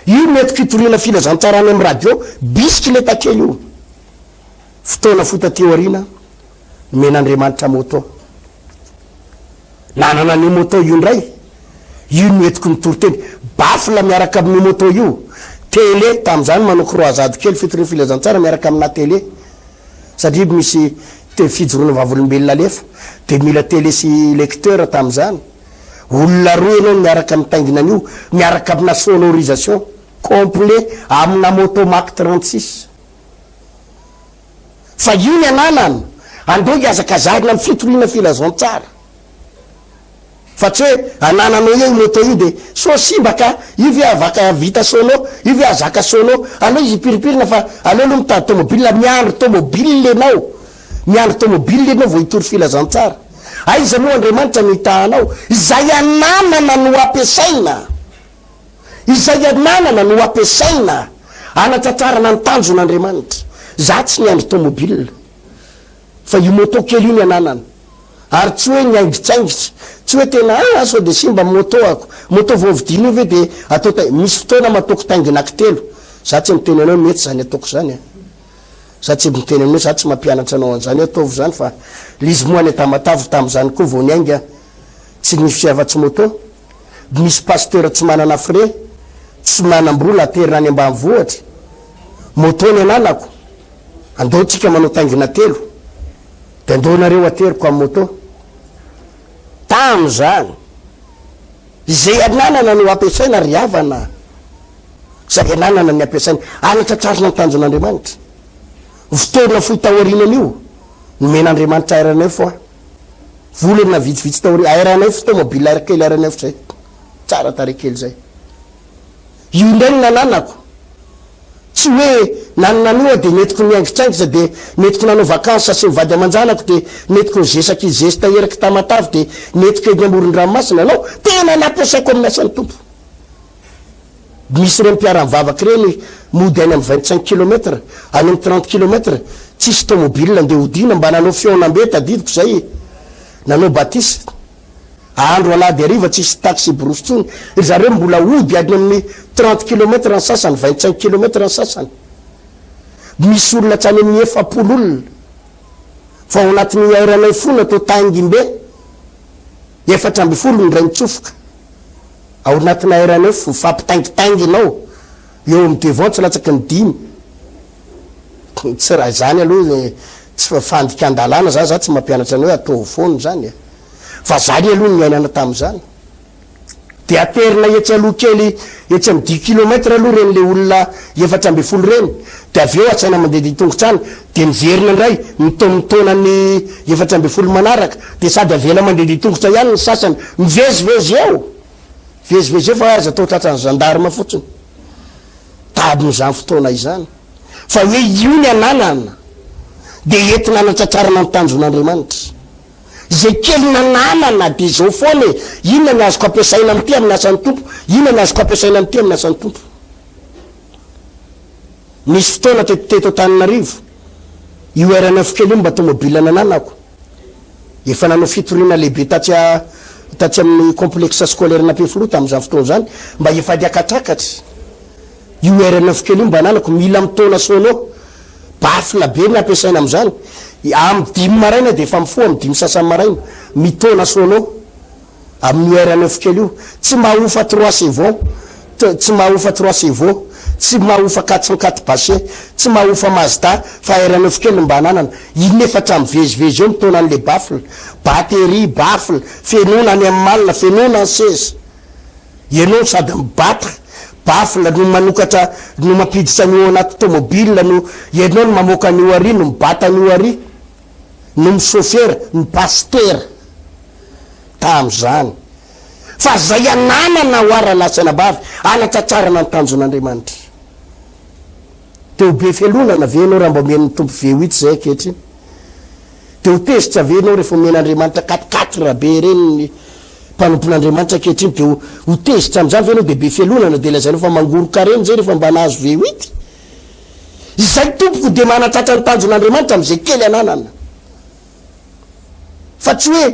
Io no entiko itoriana filazantsara any amin'ny radio, bisikileta kely io. Fotoana fohy taty aoriana, nomen'Andriamanitra moto. Nanana an'io moto io indray, io no entiko mitory teny. Baffle miaraka amin'io moto io, télé, tamin'izany manao croisade kely fitoriana filazantsara miaraka aminà télé. Satria misy te fijoroana vavolombelona alefa dia mila télé sy lecteur tamin'izany. Olona roa ianao no miaraka mitaingina an'io, miaraka amina sonorisation complet amina moto Mach 36. Fa io ny ananana, andao hihazakazahina amin'ny fitoriana filazantsara. Fa tsy hoe anananao eo io moto io dia sao simba ka, io ve avaka vita sono, io ve azaka sono, aleo izy hipirimpirina fa aleo aloha mitady tomobile, miandry tomobile ianao, miandry tomobile ianao vao hitory filazantsara. Aiza moa Andriamanitra no hitaha anao? Izay ananana no ampiasaina, izay ananana no ampiasaina hanatratrarana ny tanjon'Andriamanitra. Za tsy niandry tomobile fa io moto kely io ny ananana. Ary tsy hoe niaingitsaingitra, tsy hoe tena ah sao dia simba moto ako, moto vao vidiana io ve dia atao tai, misy fotoana mataoko taingina aky telo, za tsy miteny anao hoe mety zany ataoko zany an, za tsy miteny anao za tsy mampianatra anao an'izany hoe ataovy zany fa le izy moa any Tamatave tamin'izany koa vao niainga tsy nisy afa-tsy moto, misy pasteur tsy manana frais. Tsy manam-bola aterina any ambanivohitra. Moto ny ananako. Andao tsika manao taingina telo. Dia andao nareo ateriko amin'ny moto. Tamin'izany. Izay ananana no ampiasaina ry havana. Izay ananana ny ampiasaina. Anatratrarina ny tanjon'Andriamanitra. Fotoana fohy taorianan'io, nomen'Andriamanitra RNF aho. Volana vitsivitsy taoriana, RNF, tomobile R kely RNF izay. Tsara tarehy kely izay. Io indray no nananako. Tsy hoe nanana an'io aho dia nentiko nihaingitraingitra dia nentiko nanao vacances sy ny vady aman-janako dia nentiko nizesaky zesta eraky Tamatave dia nentiko eny amoron-dranomasina. Non, tena nampiasaiko amin'ny asan'ny Tompo. Misy ireny mpiara-mivavaka ireny mody any amin'ny 25 kilomètres, any amin'ny 30 kilomètres, tsisy tomobile andeha hodiana, mba nanao fihaonambe tadidiko izay e, nanao batisa. Andro alahady hariva tsisy taxi brousse intsony, ry zareo mbola hody any amin'ny 30 kilomètres ny sasany, 25 kilomètres ny sasany. Misy olona hatrany amin'ny 40 olona fa ao anatin'io aeranay fo natao taingim-be, 14 ny indray mitsofoka. Ao anatina aeronef mifampitaingitaingina ao, eo amin'ny devant tsy latsaky ny dimy. Tsy raha izany aloha tsy fandikan-dalàna zany, za tsy mampianatra anao hoe ataovy foana izany e. Fa zany aloha no niainana tamin'izany. Dia aterina etsy aloha kely, etsy amin'ny dix kilomètre aloha ireny le olona 14 ireny, dia avy eo asaina mandehandeha tongotra any, dia miverina indray mitaomitaona ny 14 manaraka, dia sady avela mandehandeha tongotra ihany ny sasany, mivezivezy eo! Mivezivezy eo fa aza atao tratran'ny gendarme fotsiny tamin'izany fotoana izany. Fa hoe io ny ananana dia entina hanatratrarana ny tanjon'Andriamanitra. Izay kely nananana dia izao foana e, inona ny azoko ampiasaina amin'ity amin'ny asan'ny Tompo, inona ny azoko ampiasaina amin'ity amin'ny asan'ny Tompo. Nisy fotoana teto teto Antananarivo, io RNF kely io mba tomobile nananako. Efa nanao fitoriana lehibe tatsy tatsy amin'ny complexe scolaire n'Ampefiloha tamin'izany fotoana izany, mba efa niakatrakatra. Io RNF kely io mba ananako, mila mitaona sono. Baffle be ny ampiasaina amin'izany. Amin'ny dimy maraina dia efa mifoha amin'ny dimy sasany maraina, mitaona sono. Amin'io RNF kely io. Tsy mahofa trois chevaux, tsy mahofa trois chevaux, tsy mahofa 404 bâché, tsy mahofa Mazda fa RNF kely no mba ananana. Iny nefa hatramin'ny mivezivezy eo mitaona an'le baffle. Batterie, baffle, fenoina any amin'ny malle, fenoina ny seza. Ianao sady mibata, baffle no manokatra no mampiditra an'io ao anaty tomobile no ianao no mamoaka an'io ary no mibata an'io ary no misôfera, ny pasitera tamin'izany. Fa zay ananana ho ary rahalahy sy anabavy hanatratrarana ny tanjon'Andriamanitra. Dia ho be fialonana ve ianao raha mba omen'ny Tompo V8 izay ankehitriny? Dia ho tezitra ve ianao rehefa omen'Andriamanitra quatre quatre be ireny ny mpanompon'Andriamanitra ankehitriny? Dia ho tezitra amin'izany ve ianao? Dia be fialonana dia lazainao fa mangoron-karena izay rehefa mba nahazo V8? Izay tompoko dia manatratra ny tanjon'Andriamanitra amin'izay kely ananana. Fa tsy hoe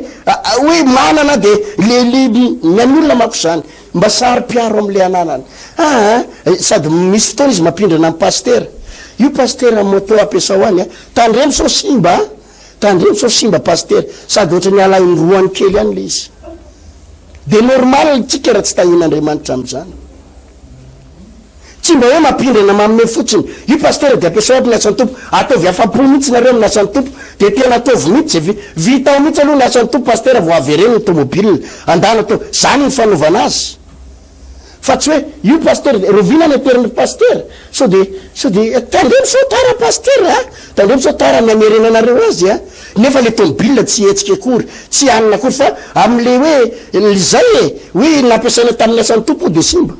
hoe manana dia le le ny an'ny olona manko izany mba saro-piaro amin'ilay ananany. Aa sady misy fotoana izy mampindrana amin'ny pasitera. Io pasitera moto ampiasao any a, tandremo sao simba a, tandremo sao simba pasitera. Sady ohatran'ny alainy roany kely ihany ilay izy. Dia normal tsika raha tsy tahian'Andriamanitra amin'izany. Tsy mba hoe mampindrana manome fotsiny. Io Pasitera dia ampiasao aby ny asan'ny Tompo. Ataovy afa-po mihitsy nareo amin'ny asan'ny Tompo. Dia tena ataovy mihitsy zay vita ao mihitsy aloha ny asan'ny Tompo Pasitera vao avereno ny tomobile. Andana atao. Zany ny fanaovana azy. Fa tsy hoe io Pasitera dia rovina ny ateriny Pasitera. Sao dia sao dia tandremo sao tara Pasitera a! Tandremo sao tara ny hamerenanareo azy a! Nefa le tomobile tsy hihetsika akory, tsy hanina akory fa amin'le hoe izay e! Hoe nampiasaina tamin'ny asan'ny Tompo dia simba.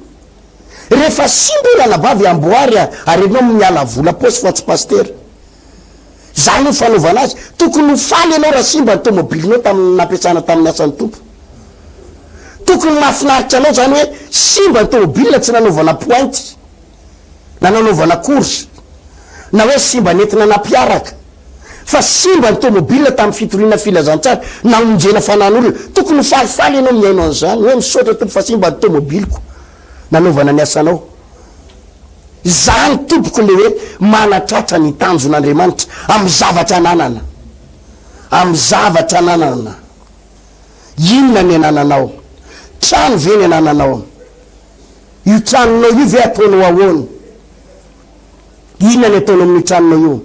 Rehefa simba io ranabavy amboary a ary enao miala vola paosy fa tsy pasitera. Zany no fanaovana azy. Tokony ho faly enao raha simba ny tomobilinao tamin'ny nampiasana tamin'ny asan'ny Tompo. Tokony mahafinaritra anao zany hoe simba ny tomobile tsy nanaovana pointe na nanaovana course na hoe simba nentina nampiaraka. Fa simba ny tomobile tamin'ny fitoriana filazantsara namonjena fanan'olona. Tokony ho falifaly ianao mihaino an'izany hoe misaotra Tompo fa simba ny tomobiliko nanaovana ny asanao. Izany tompoko le hoe manatratra ny tanjon'Andriamanitra amin'ny zavatra ananana. Amin'ny zavatra ananana. Inona ny anananao? Trano ve ny anananao? Io tranonao io ve ataonao ahoana? Inona ny ataonao amin'io tranonao io?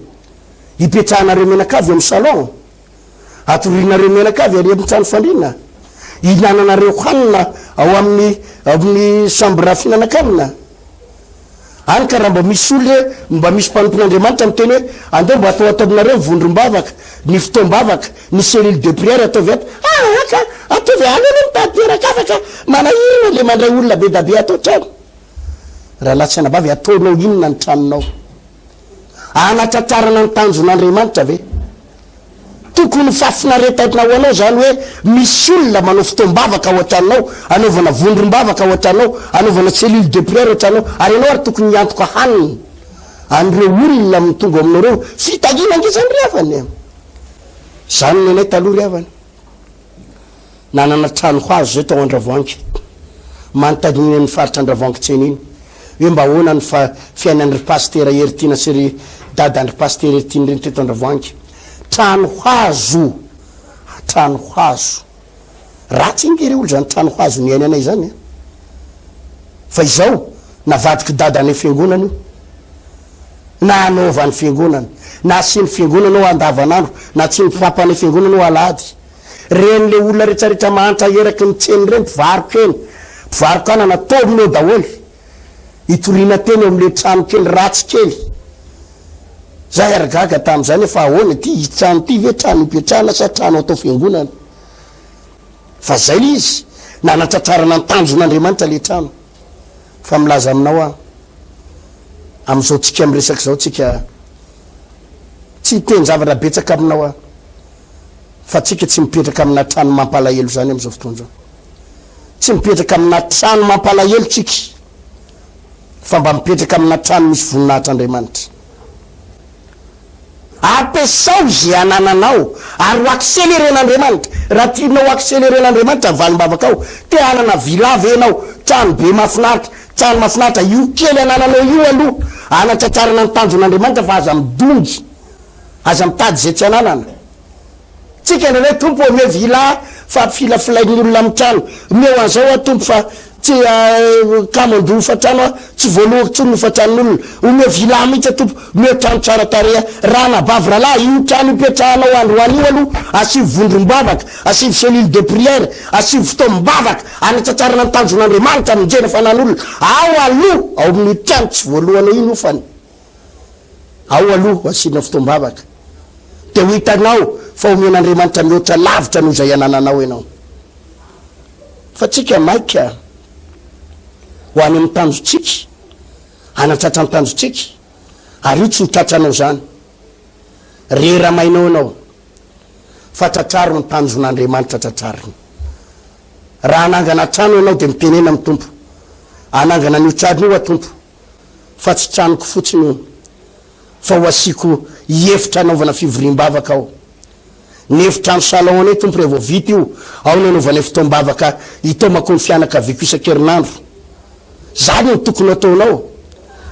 Ipetrahanareo mianakavy eo amin'ny salon? Atorianareo mianakavy ary amin'ny trano fandriana? Ihinananareo hanina ao amin'ny amin'ny chambre fihinanan-kanina? Any ka raha mba misy olona hoe mba misy mpanompon'Andriamanitra miteny hoe andeha mba atao ato aminareo ny vondrom-bavaka, ny fotoam-bavaka, ny cellule de prière ataovy ato, aa ka ataovy aleo aloha mitady toeran-kafa ka manahirana le mandray olona be da be ato an-trano. Rahalahy sy anabavy ataonao inona ny tranonao? Hanatratrarana ny tanjon'Andriamanitra ve? Tokony ho fahafinaretana ho anao izany hoe misy olona manao fotoam-bavaka ao an-tranonao, anaovana vondrom-bavaka ao an-tranonao, anaovana cellule de prière ao an-tranonao, ary ianao ary tokony hiantoka hanina an'ireo olona mitonga ao aminao ireo. Fitahiana ange izany ry havana e! Izany ny anay taloha ry havana. Nanana trano hazo izay tao Andravoahangy. Manontaniana eny amin'ny faritra Andravoahangy tsena iny hoe mba ahoana ny fiainan'ny ry Pasitera Heritiana sy ry dadan-dry Pasitera Heritiana ireny teto Andravoahangy. Trano hazo! Trano hazo! Ratsy ange re olo izany trano hazo niainanay izany an! Fa izao, navadik'i dada any fiangonana io. Na hanaovany fiangonana, na asiany fiangonana ao andavanandro, na asiany mpampany fiangonana ao alahady. Reny le olona retraretra mahantra eraky ny tsena ireny, mpivaroka eny, mpivaroka anana, taomina eo daholo. Hitoriana teny eo amle trano kely ratsy kely. Zay ary gaga tamzany hoe fa ahoana ity trano ity ve trano hipetrahana sa trano atao fiangonana? Fa zay le izy, nanatratrarana ny tanjon'Andriamanitra le trano. Fa milaza aminao aho, amizao tsika miresaka izao tsika tsy hiteny zavatra betsaka aminao aho. Fa tsika tsy mipetraka amina trano mampalahelo zany amizao fotoana zao. Tsy mipetraka amina trano mampalahelo tsika fa mba mipetraka amina trano misy voninahitr'Andriamanitra. Ampiasao ze anananao ary ho acceleren'Andriamanitra. Raha tianao acceleren'Andriamanitra ny valim-bavakao, te hanana villa ve ianao, trano be mahafinaritra, trano mahafinaritra, io kely anananao io aloha anatratrarana ny tanjon'Andriamanitra fa aza midongy. Aza mitady izay tsy ananana. Tsika indraindray Tompo omeo villa fa filafilain'ny olona amin'ny trano. Omeo an'izao aho Tompo fa tsy kamo handoa hofantrano aho, tsy voalohako intsony ny hofantranon'olona. Omeo villa mihitsy aho Tompo, omeo trano tsara tarehy aho. Ranabavy rahalahy, io trano ipetrahanao androany io aloha asivo vondrom-bavaka, asivo cellule de prière, asivo fotoam-bavaka hanatratrarana ny tanjon'Andriamanitra hamonjena fanan'olona. Ao aloha ao amin'io trano tsy voalohanao io ny hofany. Ao aloha asiana fotoam-bavaka, dia ho hitanao fa omen'Andriamanitra mihoatra lavitra noho izay anananao ianao. Fa tsika maika ho any amin'ny tanjontsika, hanatratra ny tanjontsika, ary io tsy ho tratranao izany. Rera-mainao ianao, fa tratraro ny tanjon'Andriamanitra tratrariny. Raha hanangana trano ianao dia mitenena amin'ny Tompo, hanangana an'io trano io aho Tompo, fa tsy tranoko fotsiny io fa ho asiako efitra anaovana fivoriam-bavaka ao. Ny efitrano salon anay Tompo rehefa vita io, ao no anaovanay fotoam-bavaka hitaomako ny fianakaviako isan-kerinandro. Zany no tokony ataonao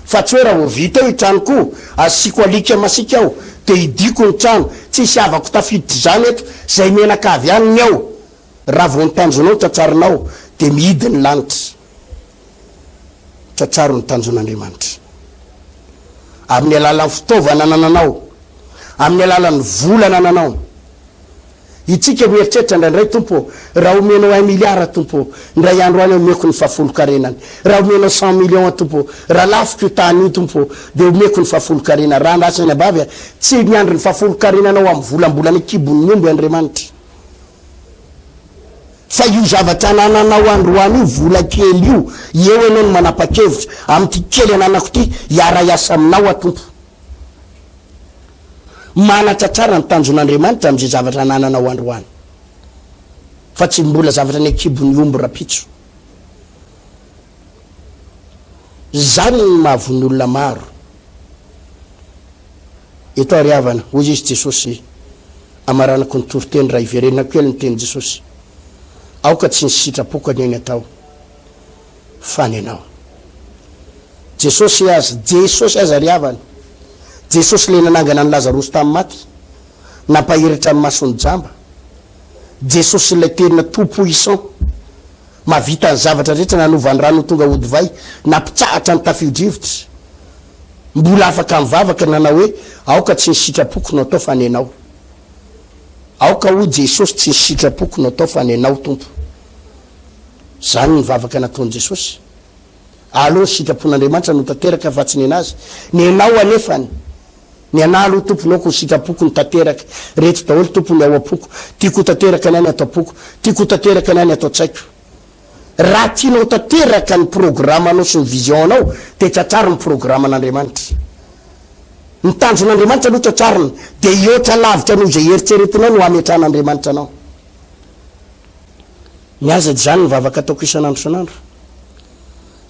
fa tsy hoe raha vao vita eo io tranoko io, asiako alika masiaka ao dia hidiako ny trano, tsisy havako tafiditra izany eto, zay mianakavy ihany ny ao. Raha vao ny tanjonao tratrarinao dia mihidy ny lanitra. Tratraro ny tanjon'Andriamanitra. Amin'ny alalan'ny fitaovana anananao, amin'ny alalan'ny vola anananao. Itsika mieritreritra indraindray, Tompo ô, raha omenao un milliard, Tompo ô, indray andro any omeko ny fahafolonkarenany. Raha omenao cent millions, Tompo ô, raha lafiko io tany io, Tompo ô, dia omeko ny fahafolonkarena. Raha andrasana ny abavy, tsy miandry ny fahafolonkarenanao amin'ny volambolana an-kibon'ny omby Andriamanitra. Fa io zavatra anananao androany io, vola kely io, eo ianao no manapa-kevitra, amin'ity kely ananako ity, hiara-hiasa aminao aho Tompo. Manatratrara ny tanjon'Andriamanitra amin'izay zavatra anananao androany. Fa tsy mbola zavatra any an-kibon'ny omby rapitso. Izany no mahavoa ny olona maro. Eto ary havana, hoy izy Jesosy, amaranako ny toriteny raha hiverenako kely ny tenin'i Jesosy, aoka tsy ny sitrapoko anie ny atao, fa ny anao. Jesosy aza, Jesosy aza ry havana, Jesosy ilay nanangana an'i Lazarosy tamin'ny maty, nampahery hatramin'ny mason'ny jamba, Jesosy ilay tena tout puissant. Mahavita ny zavatra rehetra, nanova ny rano ho tonga ho divay, nampitsahatra ny tafio-drivotra. Mbola afaka mivavaka nanao hoe, Aoka tsy ny sitrapoko no atao fa ny Anao. Aoka hoy Jesosy tsy ny sitrapoko no atao fa ny Anao Tompo. Izany ny vavaka nataon'i Jesosy. Aleo ny sitrapon'Andriamanitra no tanteraka fa tsy nenazy. Nenao anefany. Ny anah aloha Tompo naoko ny sitrapoko no tanteraka. Reto daholo Tompo ny ao am-poko. Tiako ho tanteraka ny ahy ny ato am-poko. Tiako ho tanteraka ny ahy ny ato an-tsaiko. Raha tianao tanteraka ny programanao sy ny vision-nao dia tratraro ny programan'Andriamanitra. Ny tanjon'Andriamanitra aloha tratrarina dia hihoatra lavitra noho izay eritreretinao no hametrahan'Andriamanitra anao. Ny azy dia izany ny vavaka ataoko isan'andro isan'andro.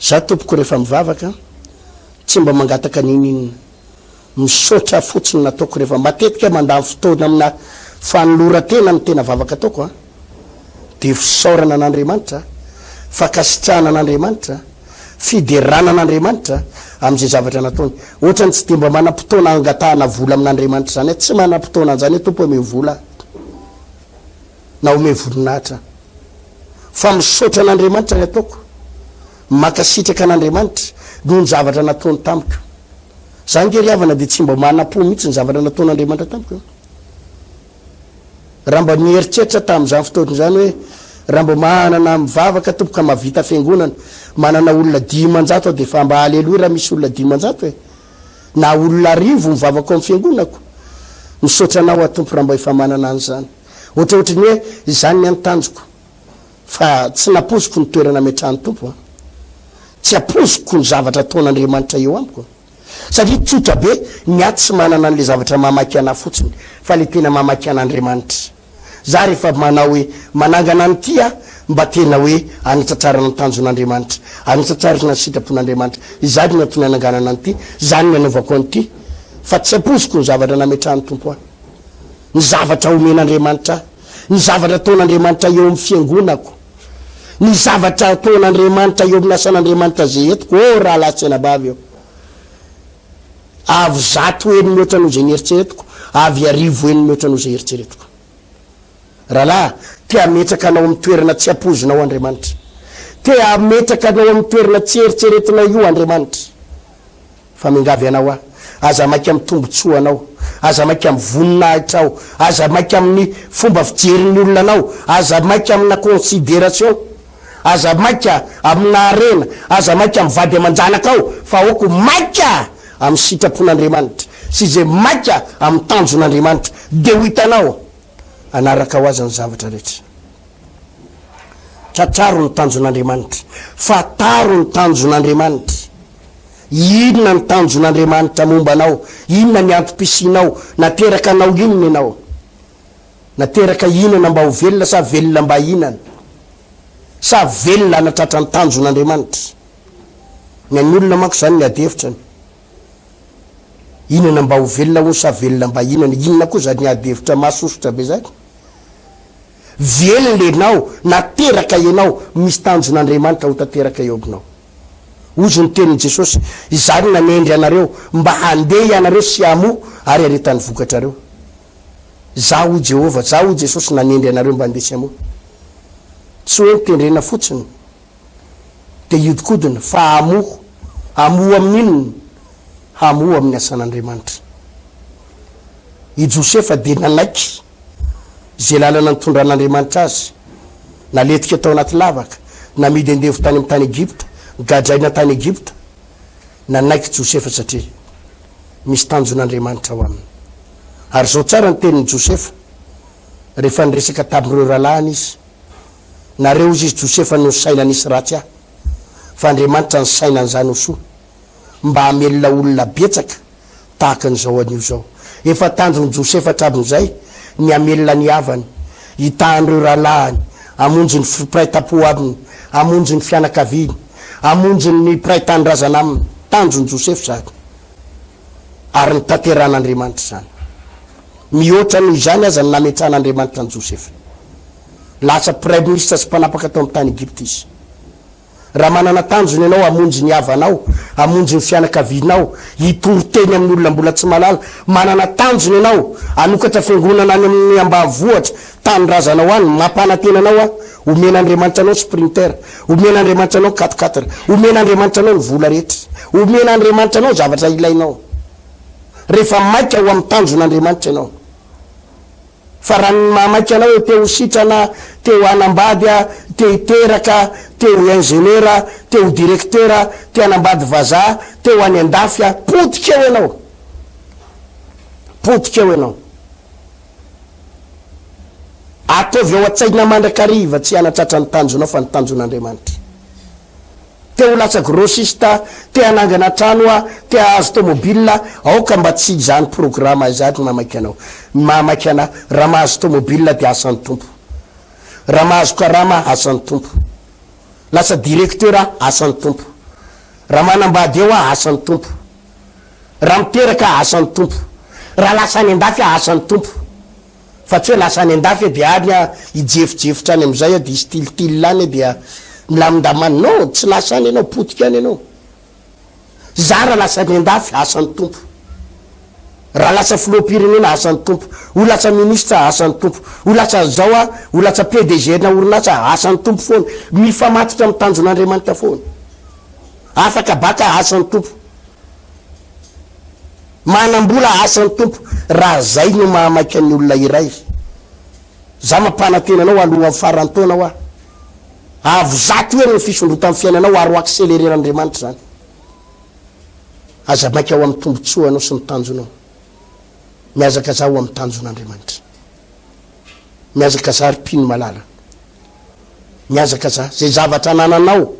Za tompoko rehefa mivavaka tsy mba mangataka n'inon'inona. Misaotra fotsiny nataoko rehefa matetika mandany fotoana amina fanoloran-tena ny tena vavaka ataoko an. Dia fisaorana an'Andriamanitra, fankasitrahana an'Andriamanitra, fiderana an'Andriamanitra amin'izay zavatra nataony. Ohatrany tsy dia mba manam-potoana hangatahana vola amin'Andriamanitra izany aho, tsy manam-potoana an'izany aho Tompo omeo vola aho na omeo voninahitra aho. Fa misaotra an'Andriamanitra ny ataoko, mankasitraka an'Andriamanitra noho ny zavatra nataony tamiko. Za ange ry havana dia tsy mba manam-po mihitsy ny zavatra nataon'Andriamanitra tamiko. Raha mba nieritreritra tamin'izany fotoana izany hoe raha mba manana mivavaka tompoko ka mahavita fiangonana, manana olona 500 aho dia efa mba aleloia raha misy olona 500 e! Na olona 1000 mivavaka ao amin'ny fiangonako. Misaotra anao aho Tompo raha mba efa manana an'izany. Ohatrohatry ny hoe izany ny an'ny tanjoko. Fa tsy nampoiziko ny toerana ametrahan'ny Tompo an. Tsy ampoiziko ny zavatra ataon'Andriamanitra eo amiko. Satria tsotra be, ny ahy tsy manana an'ilay zavatra mamaky anah fotsiny, fa ilay tena mamaky an'Andriamanitra. Za rehefa manao hoe manangana an'ity aho, mba tena hoe hanatratrarana ny tanjon'Andriamanitra, hanatratrarana ny sitrapon'Andriamanitra. Izany no antony hananganana an'ity, izany no anaovako an'ity. Fa tsy ampoiziko ny zavatra nametrahan'ny Tompo ahy. Ny zavatra omen'Andriamanitra ahy. Ny zavatra ataon'Andriamanitra eo amin'ny fiangonako. Ny zavatra ataon'Andriamanitra eo amin'ny asan'Andriamanitra izay entiko, oh rahalahy sy anabavy ô! Avo zato heny mihoatra noho izay nieritreretiko, avy arivo heny mihoatra noho izay eritreretiko. Rahalahy, te hametraka anao amin'ny toerana tsy ampoizinao Andriamanitra. Te hametraka anao amin'ny toerana tsy eritreretinao io Andriamanitra. Fa miangavy anao aho, aza maika amin'ny tombontsoanao, aza maika amin'ny voninahitrao, aza maika amin'ny fomba fijerin'ny olona anao, aza maika amina consideration, aza maika amina harena, aza maika amin'ny vady aman-janakao, fa aoka ho maika amin'ny sitrapon'Andriamanitra sy izay maika amin'ny tanjon'Andriamanitra, dia ho hitanao hanaraka ho azy ny zavatra rehetra. Tratraro ny tanjon'Andriamanitra. Fantaro ny tanjon'Andriamanitra. Inona ny tanjon'Andriamanitra momba anao? Inona ny antom-pisianao? Nateraka hanao inona ianao? Nateraka hihinana mba ho velona sa velona mba hihinana? Sa velona hanatratra ny tanjon'Andriamanitra? Ny an'ny olona manko izany ny ady hevitrany. Hihinana mba ho velona hono sa velona mba hihinana? Inona koa izany ady hevitra mahasosotra be izany? Velona ianao, nateraka ianao, misy tanjon'Andriamanitra ho tanteraka eo aminao. Hozy ny tenin'i Jesosy, Izaho no nanendry anareo mba handeha ianareo sy hamoa ary haretan'ny vokatrareo. Izaho, hoy Jehovah, Izaho, hoy Jesosy, nanendry anareo mba handeha sy hamoa. Tsy hoe notendrena fotsiny dia hiodikodina, fa hamoa. Hamoa amin'inona? Hamoa amin'ny asan'Andriamanitra. I Josefa dia nanaiky. Izay lalana nitondran'Andriamanitra azy, naletika tao anaty lavaka, namidy andevo tany amin'ny tany Egypta, gadraina tany Egypta, nanaiky Josefa satria misy tanjon'Andriamanitra ao aminy. Ary izao tsara ny tenin'i Josefa rehefa niresaka tamin'ireo rahalahiny izy, Nareo hozy izy Josefa no nisaina nisy ratsy ahy, fa Andriamanitra nisaina an'izany ho soa, mba hamelona olona betsaka tahaka an'izao anio izao. Efa tanjon'i Josefa hatramin'izay ny hamelona ny havany, hitaha an'ireo rahalahiny, hamonjy ny mpiray tampo aminy, hamonjy ny fianakaviany, hamonjy ny mpiray tanindrazana aminy. Tanjon'i Josefa izany, ary notanterahan'Andriamanitra izany. Mihoatra noho izany aza ny nametrahan'Andriamanitra an'i Josefa. Lasa praiminisitra sy mpanapaka tao amin'ny tany Egypta izy. Raha manana tanjona ianao hamonjy ny havanao, hamonjy ny fianakavianao, hitory teny amin'ny olona mbola tsy mahalala, manana tanjona ianao hanokatra fiangonana any amin'ny ambanivohitra, tanindrazanao any, mampanantena anao aho, Omen'Andriamanitra anao sprinter, omen'Andriamanitra anao quatre quatre, omen'Andriamanitra anao ny vola rehetra, omen'Andriamanitra anao zavatra ilainao. Rehefa maika ho amin'ny tanjon'Andriamanitra ianao. Fa raha ny mahamaika anao hoe te ho sitrana, te ho hanambady, te hiteraka, te ho ingénieur, te ho directeur, te hanambady vazaha, te ho any andafy, potika eo ianao. Potika eo ianao. Ataovy ao an-tsaina mandrakariva tsy hanatratra ny tanjonao fa ny tanjon'Andriamanitra. Te ho lasa grossiste, te hanangana trano aho, te hahazo tomobile, aoka mba tsy izany programa izany no mahamaika anao. Ny mahamaika anah, raha mahazo tomobile dia asan'ny Tompo. Raha mahazo karama, asan'ny Tompo. Lasa directeur aho, asan'ny Tompo. Raha manambady eo aho, asan'ny Tompo. Raha miteraka aho, asan'ny Tompo. Raha lasa any an-dafy aho, asan'ny Tompo. Fa tsy hoe lasa any an-dafy aho dia any aho hijefijefotra any amin'izay aho dia histiltil any aho dia milamindamina. Non, tsy lasa any ianao, potika any ianao. Za raha lasa any an-dafy, asan'ny Tompo. Raha lasa filoham-pirenena, asan'ny Tompo. Ho lasa ministra, asan'ny Tompo. Ho lasa an'izao aho, ho lasa PDG-na orinasa, asan'ny Tompo foana. Mifamatotra amin'ny tanjon'Andriamanitra foana. Afaka baka, asan'ny Tompo. Manam-bola asan'ny Tompo raha zay no mahamaika ny olona iray. Za mampanantena anao alohan'ny faran'ny taona hoa avo zato heny ny fisondrotan'ny fiainanao ary ho accelerer-n'Andriamanitra izany. Aza maika ho amin'ny tombotsoanao sy ny tanjonao. Mihazakazaha ho amin'ny tanjon'Andriamanitra. Mihazakazaha ry mpino malala. Mihazakazaha. Zay zavatra anananao.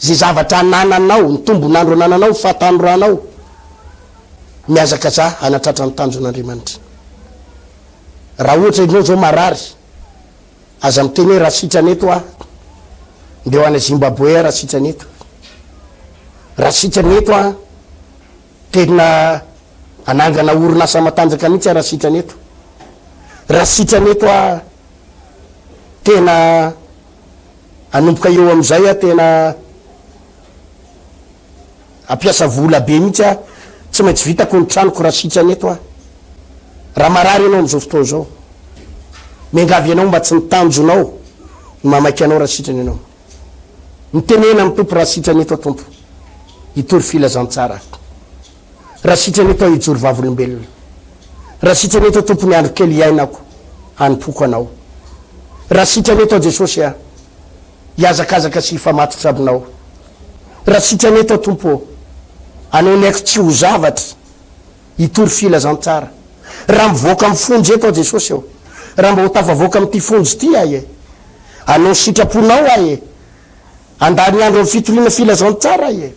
Izay zavatra anananao, ny tombon'andro anananao, ny fahatanoranao, mihazakazaha hanatratra ny tanjon'Andriamanitra. Raha ohatra ianao izao marary, aza miteny hoe raha sitrana eto aho, ndeha ho any Zimbabwe aho raha sitrana eto. Raha sitrana eto aho, tena hanangana orinasa matanjaka mihitsy aho raha sitrana eto. Raha sitrana eto aho, tena Hanomboka eo amin'izay aho tena hampiasa vola be mihitsy aho, tsy maintsy vitako ny tranoko raha sitrana eto aho. Raha marary ianao amin'izao fotoana izao, miangavy anao mba tsy ny tanjonao no mahamaika anao raha sitrana ianao. Mitenena amin'ny Tompo raha sitrana eto aho Tompo, hitory filazantsara aho. Raha sitrana eto aho hijoro vavolombelona. Raha sitrana eto Tompo ny andro kely iainako hanompoako Anao. Raha sitrana eto aho Jesosy a, hihazakazaka sy hifamatotra Aminao. Raha sitrana eto aho Tompo ô, hanao ny aiko tsy ho zavatra, hitory filazantsara. Raha mivoaka amin'ny fonja eto aho Jesosy ô, raha mba ho tafavoaka amin'ity fonja ity aho e, hanao ny sitraponao aho e, handany andro amin'ny fitoriana filazantsara aho e.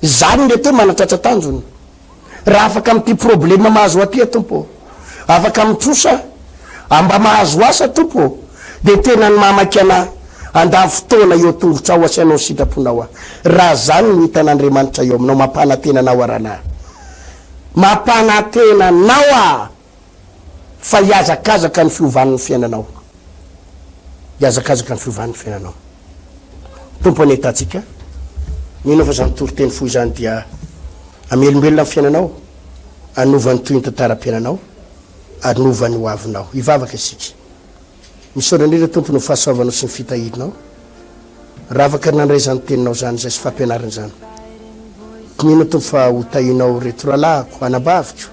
Izany mety hoe manatratra tanjona. Raha afaka amin'ity problème mahazo aty aho Tompo ô, afaka amin'ny trosa aho, mba mahazo asa Tompo ô, dia tena ny mahamaika anah handany fotoana eo an-tongotrao aho sy hanao ny sitraponao aho. Raha izany no hitan'Andriamanitra eo aminao, mampanantena anao aho rahalahy. Mampanantena anao aho fa hihazakazaka ny fiovan'ny fiainanao. Hihazakazaka ny fiovan'ny fiainanao. Tompo anie hitantsika. Mino aho fa izany toriteny fohy izany dia hamelombelona ny fiainanao, hanova ny tohin'ny tantaram-piainanao, ary hanova ny hoavinao. Hivavaka isika. Misaotra indrindra Tompo noho fahasoavanao sy ny fitahianao. Ravaka nandray izany teninao izany izay sy fampianarana izany. Mino aho Tompo fa ho tahianao ireto rahalahiko, anabaviko.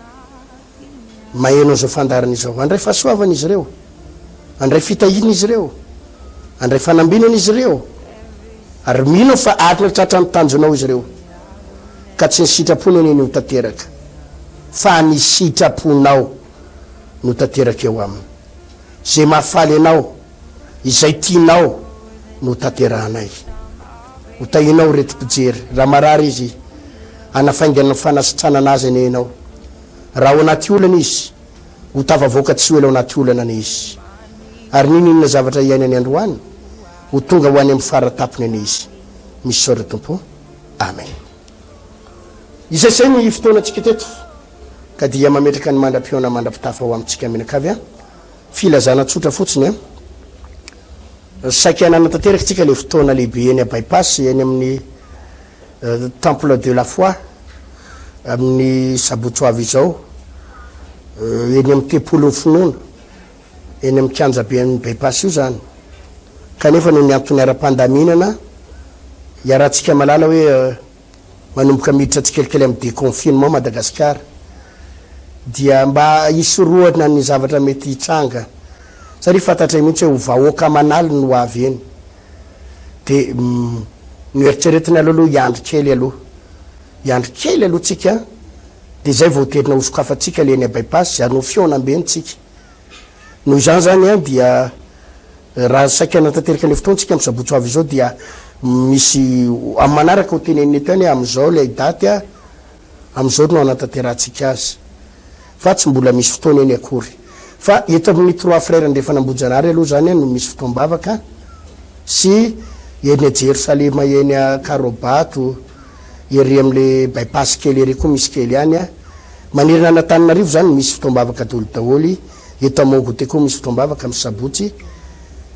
Maheno an'izao fandaharana izao. Handray fahasoavana izy ireo. Handray fitahiana izy ireo. Handray fanambinana izy ireo. Ary mino aho fa hahatratra ny tanjonao izy ireo. Ka tsy ny sitrapony anie no ho tanteraka, fa ny sitraponao no tanteraka eo aminy. Izay mahafaly anao, izay tianao no tanterahanay. Ho tahianao ireto mpijery. Raha marary izy, hanafaingana ny fanasitranana azy anie ianao. Raha ao anaty olana izy, ho tafavoaka tsy ho ela ao anaty olana anie izy. Ary n'inon'inona zavatra iainany androany, ho tonga ho any amin'ny fara tampony anie izy. Misaotra Tompo. Amen. Izay izay ny fotoanantsika teto, ka dia mametraka ny mandra-pihaona mandra-pitafa ho amintsika mianakavy an. Filazana tsotra fotsiny an. Saika nanatanteraka tsika ilay fotoana lehibe eny By-pass eny amin'ny Temple de la foi amin'ny sabotsy ho avy izao, eny amin'ny tempolin'ny finoana, eny amin'ny kianjaben'ny By-pass io izany. Kanefa noho ny antony ara-pandaminana, iarahantsika mahalala hoe manomboka miditra tsikelikely amin'ny déconfinement Madagasikara, dia mba hisorohana ny zavatra mety hitranga, satria fantatray mihitsy hoe ho vahoaka aman'aliny no ho avy eny, dia noeritreretina aloha aloha hiandry kely aloha, hiandry kely aloha tsika, dia izay vao hoterina hosokafantsika ilay eny By-pass, izany ho fihaonambe tsika. Noho izany izany an, dia raha saika hanatanteraka ilay fotoana tsika amin'ny sabotsy ho avy izao dia misy amin'ny manaraka ho tenenina eto ihany hoe amin'izao ilay daty an, amin'izao no hanatanterahantsika azy. Fa tsy mbola misy fotoana eny akory. Fa eto amin'ny Trois Frères Andrefan'Ambohijanahary aloha izany an no misy fotoam-bavaka sy eny Jerosalema eny Ankarobato, ery amin'ilay by-pass kely ery koa misy kely ihany an. Manerana an'Antananarivo izany misy fotoam-bavaka daholo daholo, eto à Mont Goûter koa misy fotoam-bavaka amin'ny sabotsy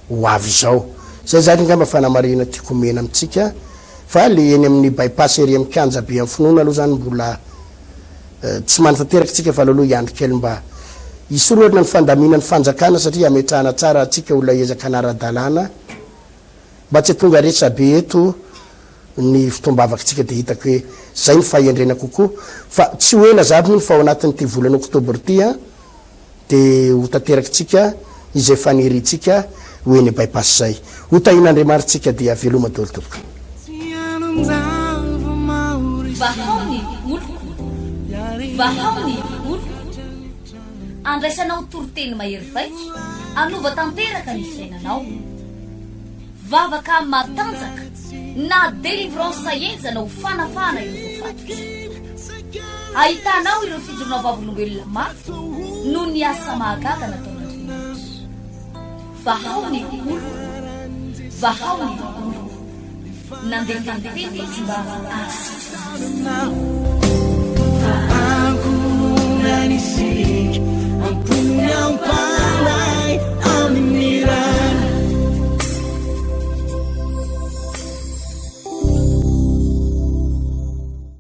ho avy izao. Izay izany angamba fanamarihana tiako omena amintsika fa le eny amin'ny by-pass ery amin'ny kianja be amin'ny finoana aloha izany mbola tsy manatanteraka isika fa aleo aloha hiandry kely mba hisorohana ny fandaminan'ny fanjakana satria hametrahana tsara antsika olona hiezaka hanara-dalàna mba tsy hatonga resa-be eto ny fotoam-bavakitsika dia hitako hoe zay ny fahendrena kokoa fa tsy ho ela za mino fa ao anatin'ity volana octobre ity an dia ho tanterakitsika izay faniriantsika ho eny bypass zay. Ho tahian'Andriamaritsika dia veloma daholo tompoko. Vahao ny oloko, vahao ny oloko, andraisanao toriteny mahery vaika hanova tanteraka ny fiainanao. Vavaka matanjaka na délivrance henjana ho fanafahana ireo voafatotra. Ahitanao ireo fijoroana vavolombelona mafy noho ny asa mahagaga nataon'Andriamanitra. Vahao ny oloko, vahao ny oloko. Nandefa ny teny izy mba hahasitrana azy.